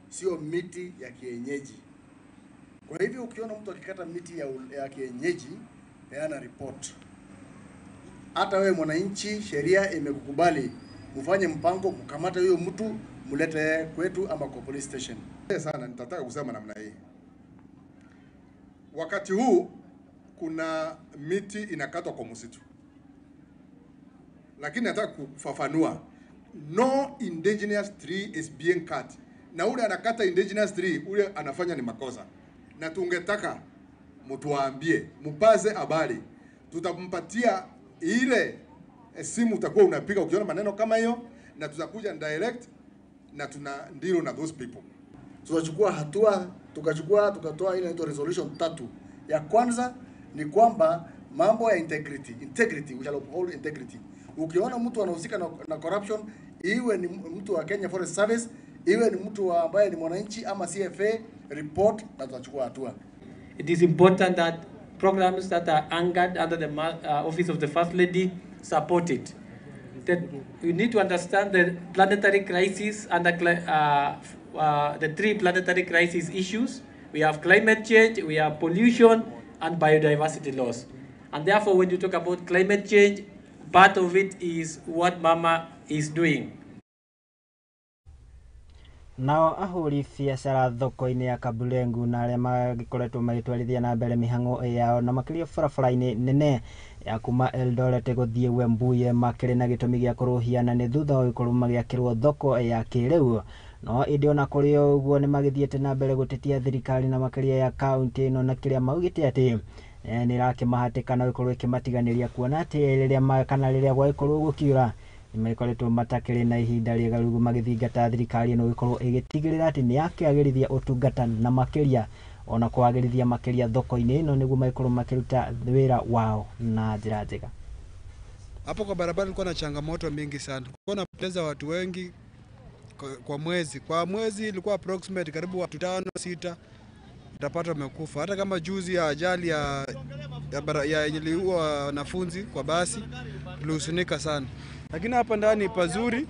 sio miti ya kienyeji. Kwa hivyo ukiona mtu akikata miti ya kienyeji, peana report. Hata wewe mwananchi, sheria imekukubali mfanye mpango mkamate huyo mtu mulete kwetu ama kwa police station. Sana nitataka kusema namna hii. Wakati huu kuna miti inakatwa kwa msitu. Lakini nataka kufafanua, no indigenous tree is being cut. Na ule anakata indigenous tree, ule anafanya ni makosa. Na tungetaka mtuambie, mpaze habari. Tutampatia ile simu utakuwa unapiga ukiona maneno kama hiyo, na tutakuja direct na tuna deal na those people. Tutachukua hatua, tukatoa ile inaitwa resolution 3. Ya kwanza ni kwamba mambo ya integrity, we shall uphold integrity. Ukiona mtu anahusika na corruption, iwe ni mtu wa Kenya Forest Service, Iwe ni mtu ambaye ni mwananchi ama CFA, report na tutachukua hatua. It is important that programs that are anchored under the Office of the First Lady support it. That you need to understand the planetary crisis and the three planetary crisis issues. We have climate change, we have pollution, and biodiversity loss. And therefore, when you talk about climate change, part of it is what Mama is doing. Nao ahũri biacara thoko-inĩ ya Kaburengu na arĩa magĩkoretwo magĩtwarithia na mbere mĩhang'o yao na makĩria barabara-inĩ nene ya kuma Eldoret gũthiĩ Wembuye makĩrĩ na gĩtũmi gĩa kũrũhia na nĩ thutha wa gũkorwo magĩakĩrwo thoko ya kĩrĩu. No ĩndĩ ona kũrĩ ũguo nĩ magĩthiĩte na mbere gũtetia thirikari na makĩria ya kaunti ĩno na kĩrĩa maugĩte atĩ nĩ ĩrakĩmahatĩka na gũkorwo ĩkĩmatiganĩria kuona atĩ rĩrĩa kana rĩrĩa gwagĩkorwo gũkiura nĩmakoretwo matakĩrĩ na ihinda rĩega rĩu magĩthingata thirikari ĩno gũkorwo ĩgĩtigĩrĩra atĩ nĩ yakĩagĩrithia ũtungata na makĩria ona kwagĩrithia makĩria thoko-inĩ ĩno nĩguo magĩkorwo makĩruta wĩra wao na njĩra njega. Hapo kwa barabara kulikuwa na changamoto mingi sana. Kulikuwa napoteza watu wengi kwa mwezi. Kwa mwezi ilikuwa approximate karibu watu 5 6 utapata wamekufa. Hata kama juzi ya ajali ya iliua wanafunzi kwa basi, tulihuzunika sana. Lakini hapa ndani pazuri,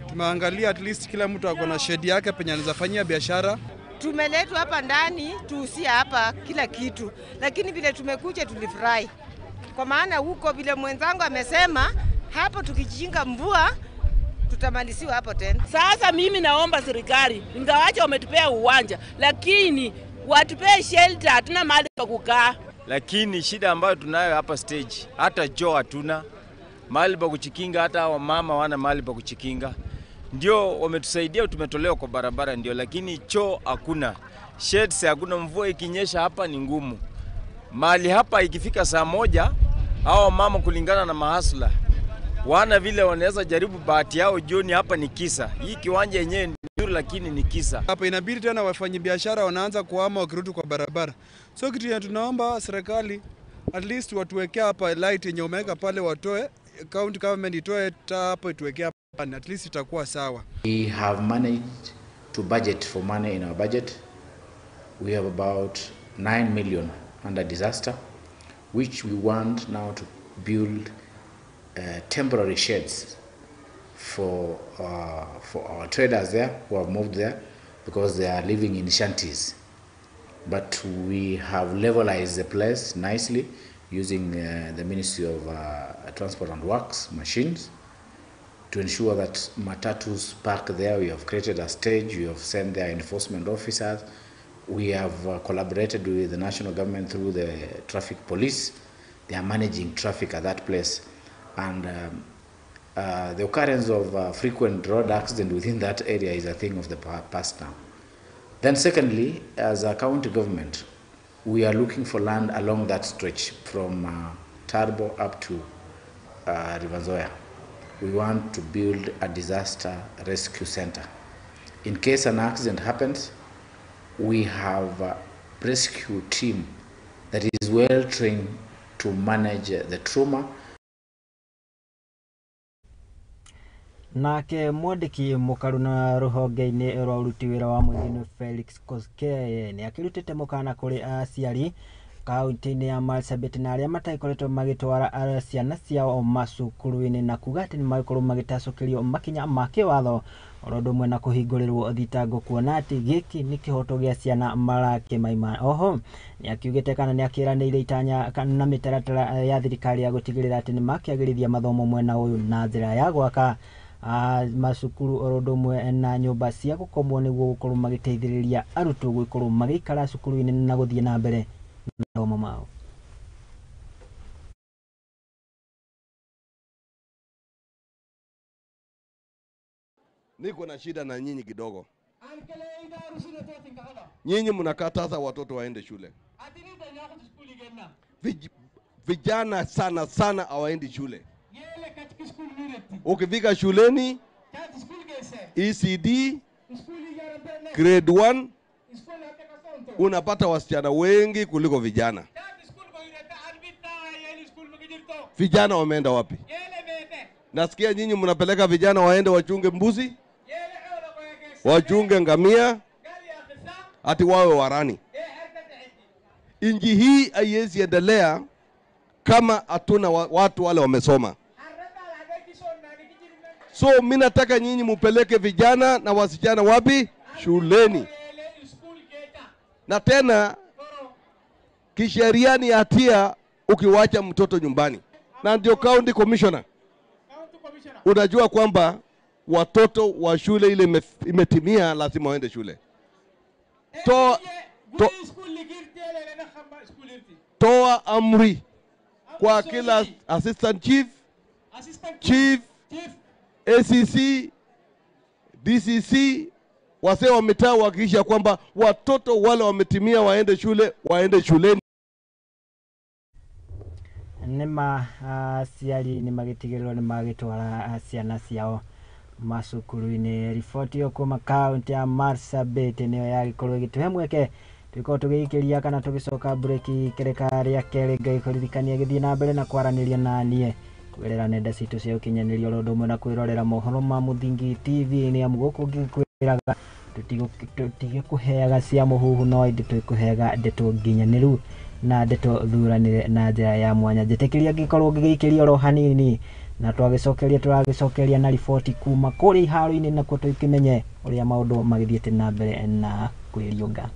tumeangalia at least kila mtu ako na shedi yake penye anaweza fanyia biashara. Tumeletwa hapa ndani tuusia hapa kila kitu, lakini vile tumekuja tulifurahi. Kwa maana huko vile mwenzangu amesema hapo tukijinga mvua tutamaliziwa hapo tena. Sasa mimi naomba serikali, ingawaje wametupea uwanja, lakini watupee shelter, hatuna mahali pa kukaa. Lakini shida ambayo tunayo hapa stage, hata choo hatuna, mahali pa kuchikinga, hata wamama wana mahali pa kuchikinga. Ndio wametusaidia, tumetolewa kwa barabara ndio, lakini choo hakuna, sheds hakuna. Mvua ikinyesha hapa ni ngumu. Mahali hapa ikifika saa 1, hao mama kulingana na mahasla wana vile wanaweza jaribu bahati yao jioni, hapa ni kisa. Hii kiwanja yenyewe nzuri lakini ni kisa. Hapa inabidi tena wafanyabiashara wanaanza kuhama wakirudi kwa barabara. So kitu tunaomba serikali at least watuwekee hapa light yenye umeweka pale, watoe county government itoe taa hapo ituwekee hapa, at least itakuwa sawa. We have managed to budget for money in our budget. We have about 9 million under disaster, which we want now to build temporary sheds for our traders there who have moved there because they are living in shanties. But we have levelized the place nicely using the Ministry of Transport and Works machines to ensure that matatus park there. We have created a stage, we have sent their enforcement officers, we have collaborated with the national government through the traffic police. They are managing traffic at that place. And the occurrence of frequent road accident within that area is a thing of the past now. Then secondly, as a county government, we are looking for land along that stretch from Tarbo up to River Nzoia. We want to build a disaster rescue center. In case an accident happens, we have a rescue team that is well trained to manage the trauma. Nake mwandĩki mũkaru na rũhonge-inĩ rwa ũruti wĩra wa mũingĩ Felix Koskei nĩ akĩrutĩte mũkana kũrĩ aciari kaunti-inĩ ya Marsabit na arĩa matagĩkoretwo magĩtwara ciana ciao macukuru-inĩ na kuga atĩ nĩmagĩkorwo magĩtacũkĩrio makinya ma kĩwatho oro ũndũ ũmwe na kũhingũrĩrwo thitango kuona atĩ gĩkĩ nĩ kĩhoto gĩa ciana marakĩmaima. Oho nĩ akiugĩte kana nĩ akĩranĩire itanya na mĩtaratara ya thirikari ya gũtigĩrĩra atĩ nĩmakĩagĩrithia mathomo mwena ũyũ na njĩra ya gwaka macukuru oro ũndũ ũmwe na nyũmba cia gũkomwo nĩguo gũkorwo magĩteithĩrĩria arutwo gũkorwo magĩikara cukuru-inĩ na gũthiĩ na mbere na mathomo mao. Niko na shida na nyinyi kidogo. Nyinyi mnakataza watoto waende shule. Vijana sana sana hawaendi shule. Ukifika shuleni ECD grade 1 unapata wasichana wengi kuliko vijana. Vijana wameenda wapi? Nasikia nyinyi mnapeleka vijana waende wachunge mbuzi, wachunge ngamia, ati wawe warani. Inji hii haiwezi endelea kama hatuna watu wale wamesoma. So mimi nataka nyinyi mupeleke vijana na wasichana wapi? Shuleni. Na tena kisheria ni hatia ukiwacha mtoto nyumbani. Na ndio county commissioner, unajua kwamba watoto wa shule ile imetimia lazima waende shule. Toa amri kwa kila assistant chief, chief, ACC, DCC, wasee wa mitaa wahakikisha kwamba watoto wale wametimia waende shule, waende shuleni. Nĩma aciari nĩ magĩtigĩrĩrwo nĩ magĩtwara ciana ciao macukuru-inĩ. Riboti ĩyo kuma kaunti ya Marsabit nĩyo yagĩkorwo ĩgĩtũhe mweke tũgĩkorwo tũgĩikĩria kana tũgĩcoka breki kĩrĩka rĩa kerĩ. Ngai kũririkania gĩthiĩ na mbere na kwaranĩria na niĩ kũgerera nenda citũ cia ũkinyanĩria oro ũndũ ũmwe na kwĩrorera mohoro ma Mũthingi TV. Nĩ amu gũkũ ngĩkwĩraga tũtigĩkũheaga cia mũhuhu no ĩndĩ twĩkũheaga ndeto nginyanĩru na ndeto thuranĩre na njĩra ya mwanya. Njĩtĩkĩria ngĩkorwo ngĩgĩikĩria oro hanini na twagĩcokeria tũragĩcokeria na riboti kuma kũrĩa iharo-inĩ nakuo tũkĩmenye ũrĩa maũndũ magĩthiĩte na mbere na kwĩriũnga.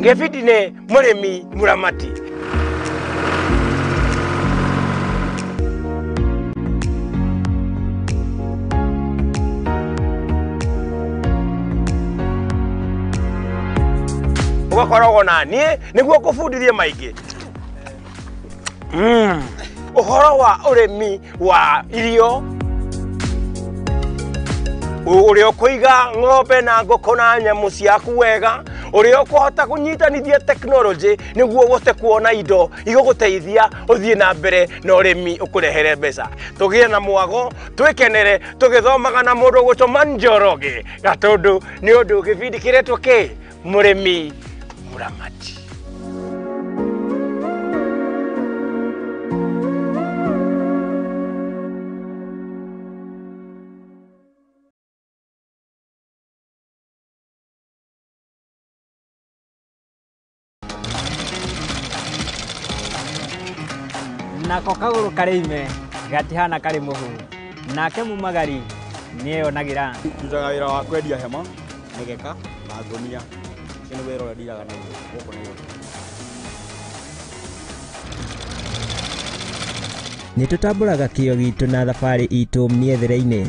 Ngefidi ne murimi muramati. Ugakoragwo na niĩ nĩguo kũbundithie maingĩ. Ũhoro wa ũrĩmi wa irio, ũrĩa ũkũiga ng'ombe na ngũkũ na nyamũ ciaku wega, ũrĩa ũkũhota kũnyitanithia tekinoronjĩ nĩguo ũhote kuona indo igũgũteithia ũthiĩ na mbere na ũrĩmi ũkũrehere mbeca. Tũgĩe na mwago, twĩkenere tũgĩthomaga na mũndũ ũgwĩtwo Njoroge Gatũndũ nĩ ũndũ gĩbindi kĩretwo kĩ? Mũrĩmi Mũramati. Nako kagũrũ karĩ ime gatihana karĩ mũhu nake mumagari nĩeyonagĩra. Ndutaga wĩra wa kwendia hema, mĩgeka na ngũnia. Ũcio nĩ wĩra ũrĩa ndiraga naguo gũkũ Nairobi. Nĩ tũtambũraga kĩo gitũ na thabarĩ itũ mĩethere-inĩ.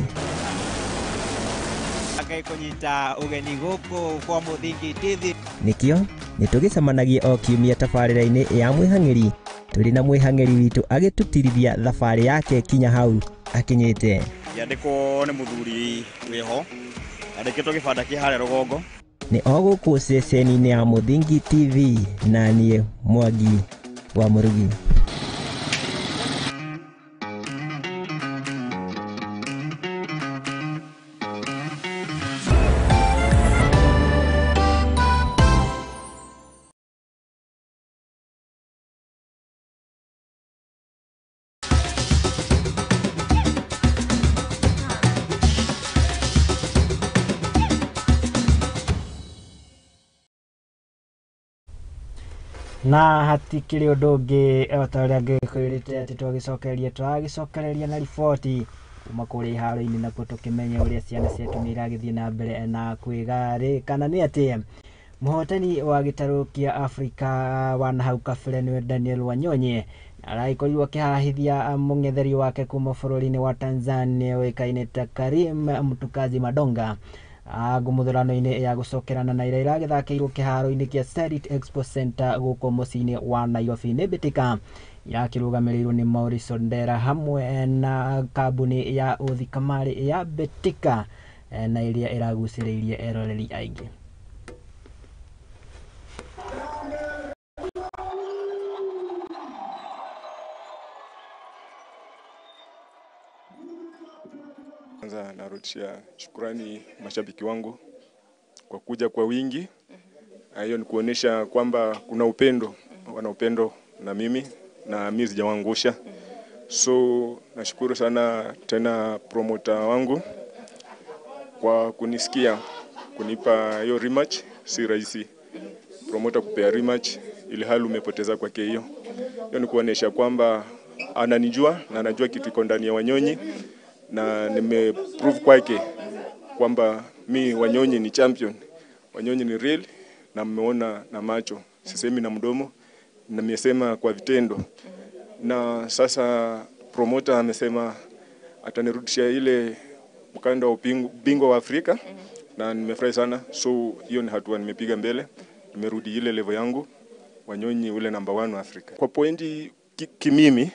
Ngai kũnyita ũgeni gũkũ kwa Mũthingi TV. Nĩkĩo nĩ tũgĩcemanagia o kiumia tabarĩra-inĩ ya mwĩhang'ĩri tũrĩ na mwĩhang'ĩri witũ agĩtũtirithia thabarĩ yake kinya hau akinyĩte. Yandĩkwo nĩ mũthuri wĩho andĩkĩtwo gĩbanda kĩ harĩa rũgongo. Nĩ o gũkũ ceceni-inĩ ya Mũthingi TV na niĩ Mwangi wa Mũrugi. Na hatikĩrĩ ũndũ ũngĩ o ta ũrĩa ngĩkwĩrĩte atĩ twagĩcokereria tũragĩcokereria na riboti kuma kũrĩa iharo-inĩ nakuo tũkĩmenye ũrĩa ciana ciatũ nĩ iragĩthiĩ na mbere na kwĩgarĩ kana nĩ atĩ mũhotani wa gĩtarũ kĩa Afrika wa nahau kabere nĩwe Daniel Wanyonyi aragĩkorirwo akĩhahithia mũng'etheri wake kuma bũrũri-inĩ wa Tanzania ũĩkaine ta Karim Mtukazi Madonga ngũmũthurano-inĩ ya gũcokerana na ĩrĩa ĩragĩthakĩirwo kĩharo-inĩ kĩa Sarit Expo Center gũkũ mũciĩ-inĩ wa Nairobi. Nĩ mbĩtĩka yakĩrũgamĩrĩirwo nĩ Maurice Ondera hamwe na kambuni ya ũthikamarĩ ya Betika na ĩrĩa ĩragucĩrĩirie eroreri aingĩ. Kwanza narudishia shukrani mashabiki wangu kwa kuja kwa wingi. Hiyo ni kuonesha kwamba kuna upendo, wana upendo na mimi na mimi sijawaangusha. So nashukuru sana tena promoter wangu kwa kunisikia, kunipa hiyo rematch. Si rahisi promoter kupea rematch ili hali umepoteza kwake hiyo. Hiyo ni kuonesha kwamba ananijua na anajua kitu iko ndani ya Wanyonyi, na nimeprove kwake kwamba mi Wanyonyi ni champion. Wanyonyi ni real na mmeona na macho, sisemi na mdomo, na nimesema kwa vitendo. Na sasa promoter amesema atanirudishia ile mkanda wa bingwa wa Afrika na nimefurahi sana. So hiyo ni hatua nimepiga mbele, nimerudi ile level yangu, Wanyonyi ule number 1 wa Afrika. Kwa pointi kimimi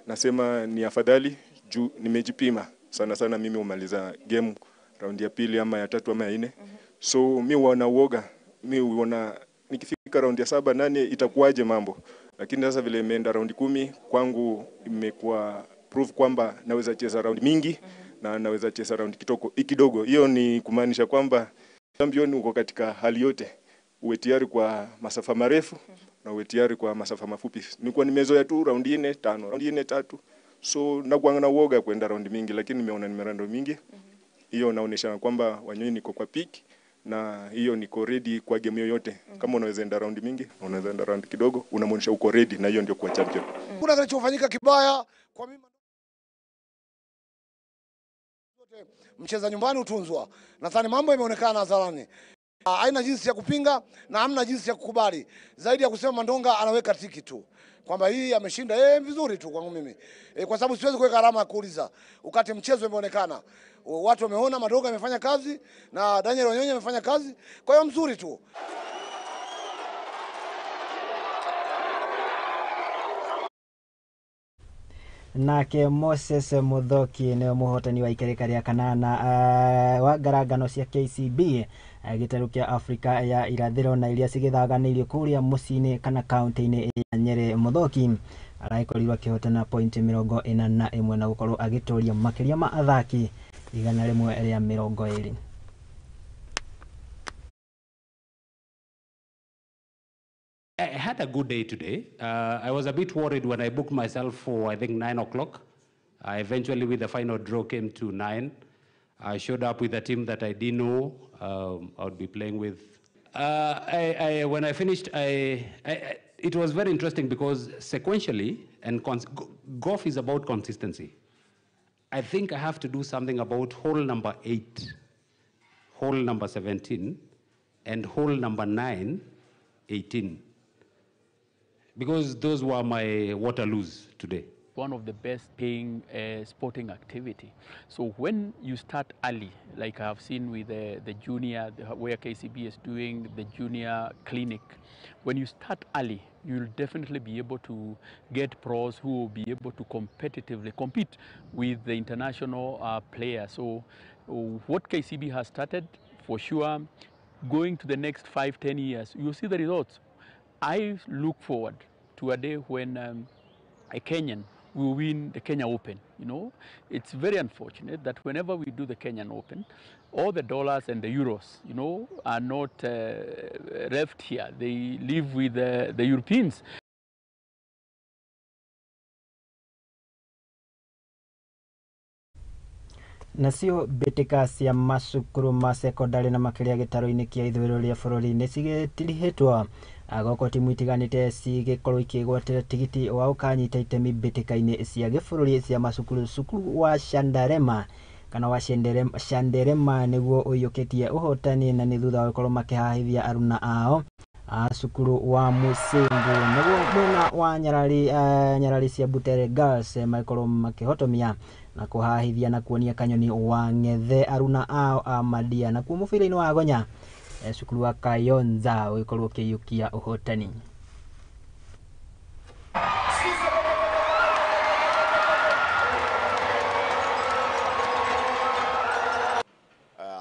nasema ni afadhali juu nimejipima sana sana. Mimi umaliza game round ya pili ama ya tatu ama ya nne. So mi huona uoga, mi huona nikifika round ya 7 8 itakuwaje mambo. Lakini sasa vile imeenda round 10 kwangu imekuwa proof kwamba naweza cheza round mingi na naweza cheza round kidogo. Hiyo ni kumaanisha kwamba champion uko katika hali yote, uwe tayari kwa masafa marefu na uwe tayari kwa masafa mafupi. Nilikuwa nimezoea tu round 4 5, round 4 3. So nakuwa na uoga kwenda round mingi, lakini nimeona nimerando mingi. Hiyo naonesha kwamba Wanyonyi niko kwa peak na hiyo niko ready kwa game yoyote. Kama unaweza enda round mingi, unaweza enda round kidogo, unamuonesha uko ready, na hiyo ndio kwa champion. Kuna kinachofanyika kibaya kwa mimi, mcheza nyumbani utunzwa. Nadhani mambo yameonekana hadharani. Haina jinsi ya kupinga na hamna jinsi ya kukubali zaidi ya kusema Mandonga anaweka tiki tu kwamba hii ameshinda vizuri tu kwangu mimi. Kwa sababu siwezi kuweka alama ya kuuliza wakati mchezo umeonekana. Watu wameona Mandonga amefanya kazi na Daniel Wanyonyi amefanya kazi, kwa hiyo mzuri tu. Nake Moses Muthoki nĩwe mũhotani wa ikereka rĩa kanana wa ngarangano cia KCB gĩtarũ kĩa Afrika ya irathĩro na iria cigĩthaganĩirio kũrĩa mũciĩ-inĩ kana kaunti-inĩ ya Nyeri. Muthoki aragĩkorirwo akĩhotana pointi 41 na gũkorwo agĩtũria makĩria ma athaki 120. I had a good day today. I was a bit worried when I booked myself for, I think, 9 o'clock. I eventually, with the final draw, came to 9. I showed up with a team that I didn't know I would be playing with. When I finished, it was very interesting because sequentially, and golf is about consistency. I think I have to do something about hole number 8, hole number 17, and hole number 9, 18. Because those were my Waterloos today. One of the best paying sporting activity. So when you start early, like I have seen with the junior, where KCB is doing the junior clinic, when you start early, you'll definitely be able to get pros who will be able to competitively compete with the international players. So what KCB has started, for sure, going to the next 5-10 years, you'll see the results. I look forward to a day when a Kenyan will win the Kenya Open. You know, it's very unfortunate that whenever we do the Kenyan Open, all the dollars and the euros, you know, are not left here. They live with the Europeans. Nacio mbĩtĩka cia macukuru ma cekondarĩ na makĩria gĩtarũ-inĩ kĩa ithũĩro rĩa bũrũri nĩ cigĩtirihĩtwo goko timu itiganĩte cigĩkorwo ikĩgwatĩra tigiti wa gũkanyita itemi mbĩtĩka-inĩ cia gĩbũrũri cia macukuru. Cukuru wa Shandarema kana wa Shanderema nĩguo ũiyũkĩtie ũhotani na nĩ thutha wa gũkorwo makĩhahithia aruna ao a cukuru wa Musingu. Naguo mwena wa Nyarari cia Butere Girls magĩkorwo makĩhotomia na kũhahithia na kuonia kanyoni wa ng'ethe aruna ao a Madia. Nakuo mũbira-inĩ wa Gonya cukuru wa Kayonza ũgĩkorwo ũkĩiyũkia ũhotani.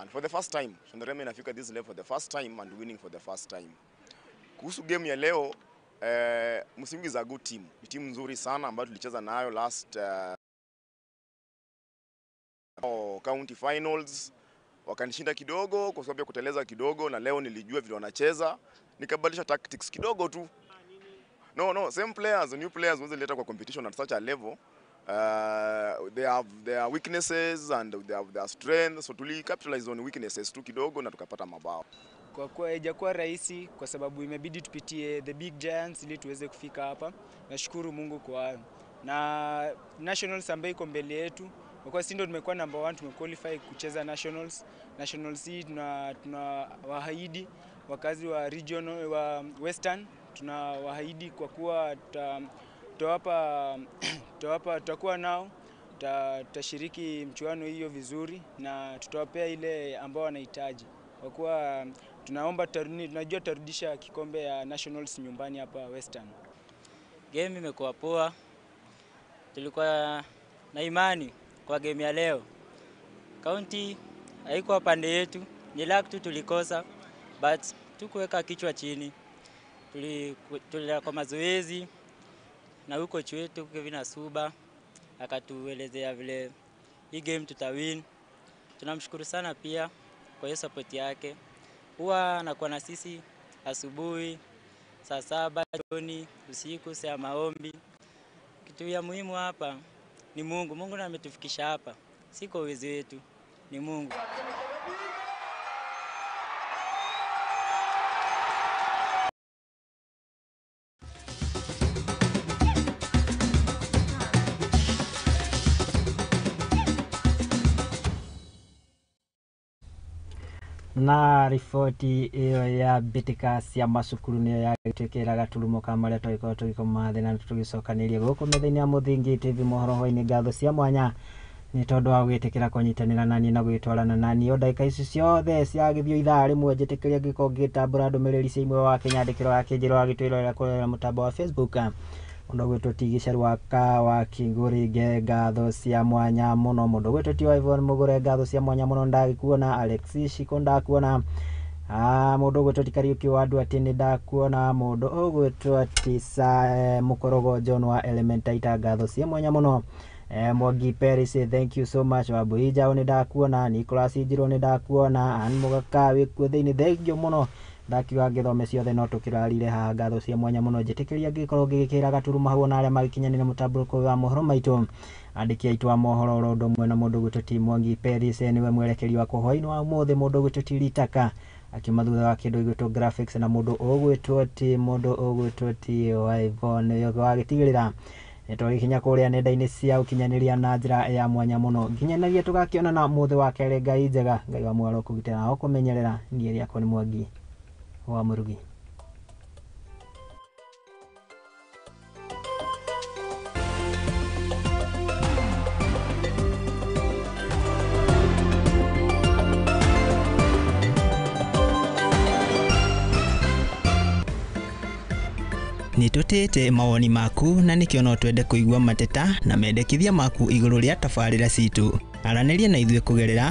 And for the first time, Shandarema inafika this level for the first time and winning for the first time. Kuhusu game ya leo, Musingu is a good team. Ni timu nzuri sana ambayo tulicheza nayo last county finals, wakanishinda kidogo kwa sababu ya kuteleza kidogo, na leo nilijua vile wanacheza, nikabadilisha tactics kidogo tu. No, same players, new players wazileta kwa competition at such a level. They have their weaknesses and they have their strengths, so tuli capitalize on weaknesses tu kidogo na tukapata mabao. Kwa kuwa haijakuwa rahisi kwa sababu imebidi tupitie the big giants ili tuweze kufika hapa. Nashukuru Mungu kwa hayo. Na nationals ambayo iko mbele yetu, kwa kuwa sisi ndio tumekuwa number 1, tumequalify kucheza nationals. Nationals hii tunawaahidi wakazi wa regional wa Western, tunawaahidi kwa kuwa tutakuwa nao, tutashiriki mchuano hiyo vizuri na tutawapea ile ambao wanahitaji. Kwa kuwa tunaomba tunajua tutarudisha kikombe ya nationals nyumbani hapa Western. Game imekuwa poa. Tulikuwa na imani kwa game ya leo. County haikuwa pande yetu, ni luck tu tulikosa, but tukuweka kichwa chini. Tulikuwa kwa mazoezi na huko coach wetu Kevin Asuba akatuelezea vile hii game tutawin. Tunamshukuru sana pia kwa hiyo support yake. Huwa anakuwa na sisi asubuhi, saa 7 jioni, usiku saa maombi. Kitu ya muhimu hapa ni Mungu. Mungu ndiye ametufikisha hapa. Si kwa uwezo wetu, ni Mungu. Na riboti iyo ya mbĩtĩka cia macukuru nĩyo yagĩtwĩkĩra gaturumo ka marĩa twagĩkorwo tũgĩkoma thĩ na tũgĩcokanĩria gũkũ metha-inĩ ya Mũthingi TV mohoro hwainĩ. Ngatho cia mwanya nĩ tondũ wa gwĩtĩkĩra kũnyitanĩra naniĩ na gwĩtwarana naniĩ o ndagĩka ici ciothe ciagĩthiĩ ithaa rĩmwe. Njĩtĩkĩria ngĩkorwo ngĩtambũra ndũmĩrĩri cia imwe wa kĩnyandĩkĩro wa kĩnjĩro wa gĩtwĩrorera kũrera mũtambo wa Facebook. Mũndũ ũgwĩtwo T Gĩcaru wa Kĩngũri nge ngatho cia mwanya mũno. Mũndũ ũgwĩtwo T Yvonne Mũgũre ngatho cia mwanya mũno, ndagĩkuona. Alexis Shiko ndakuona. Mũndũ ũgwĩtwo T Kariũki wa Andũ atĩ nĩ ndakuona. Mũndũ ũgwĩtwo T Mũkorogo John wa Elementaita ngatho cia mwanya mũno. Mwangi Paris, thank you so much. Wambui Njaũ nĩ ndakuona. Nicholas Njirũ nĩ ndakuona. Ann Mũgaka wĩkuo thĩinĩ, thank you mũno. Ndakiuga ngĩthome ciothe no tũkĩrarire haha. Ngatho cia mwanya mũno. Njĩtĩkĩria ngĩkorwo ngĩgĩkĩra gaturuma hau na arĩa magĩkinyanĩra mũtambũrũko wa mohoro maitũ. Andĩki aitũ a mohoro oro ũndũ ũmwe na mũndũ ũgwĩtwo T Mwangi Paris nĩwe mwerekeri wakwa hwainĩ wa ũmũthĩ. Mũndũ ũgwĩtwo T Ritaka akiuma thutha wa kĩndũ gĩgwĩtwo graphics na mũndũ ũgwĩtwo T Yvonne wagĩtigĩrĩra nĩtwagĩkinya kũrĩa nenda-inĩ cia ũkinyanĩria na njĩra ya mwanya mũno. Nginyanagia tũgakĩonana mũthĩ wa kerĩ. Ngai njega, Ngai wa muoyo kũgitĩra na kũmenyerera. Niĩ rĩakwa nĩ Mwangi wa Mũrugi. Nĩtũtĩĩte mawoni maku na nĩkĩo no twende kũigua mateta na mendekithia maku igũrũ rĩa tabarĩra citũ. Aranĩria na ithuĩ kũgerera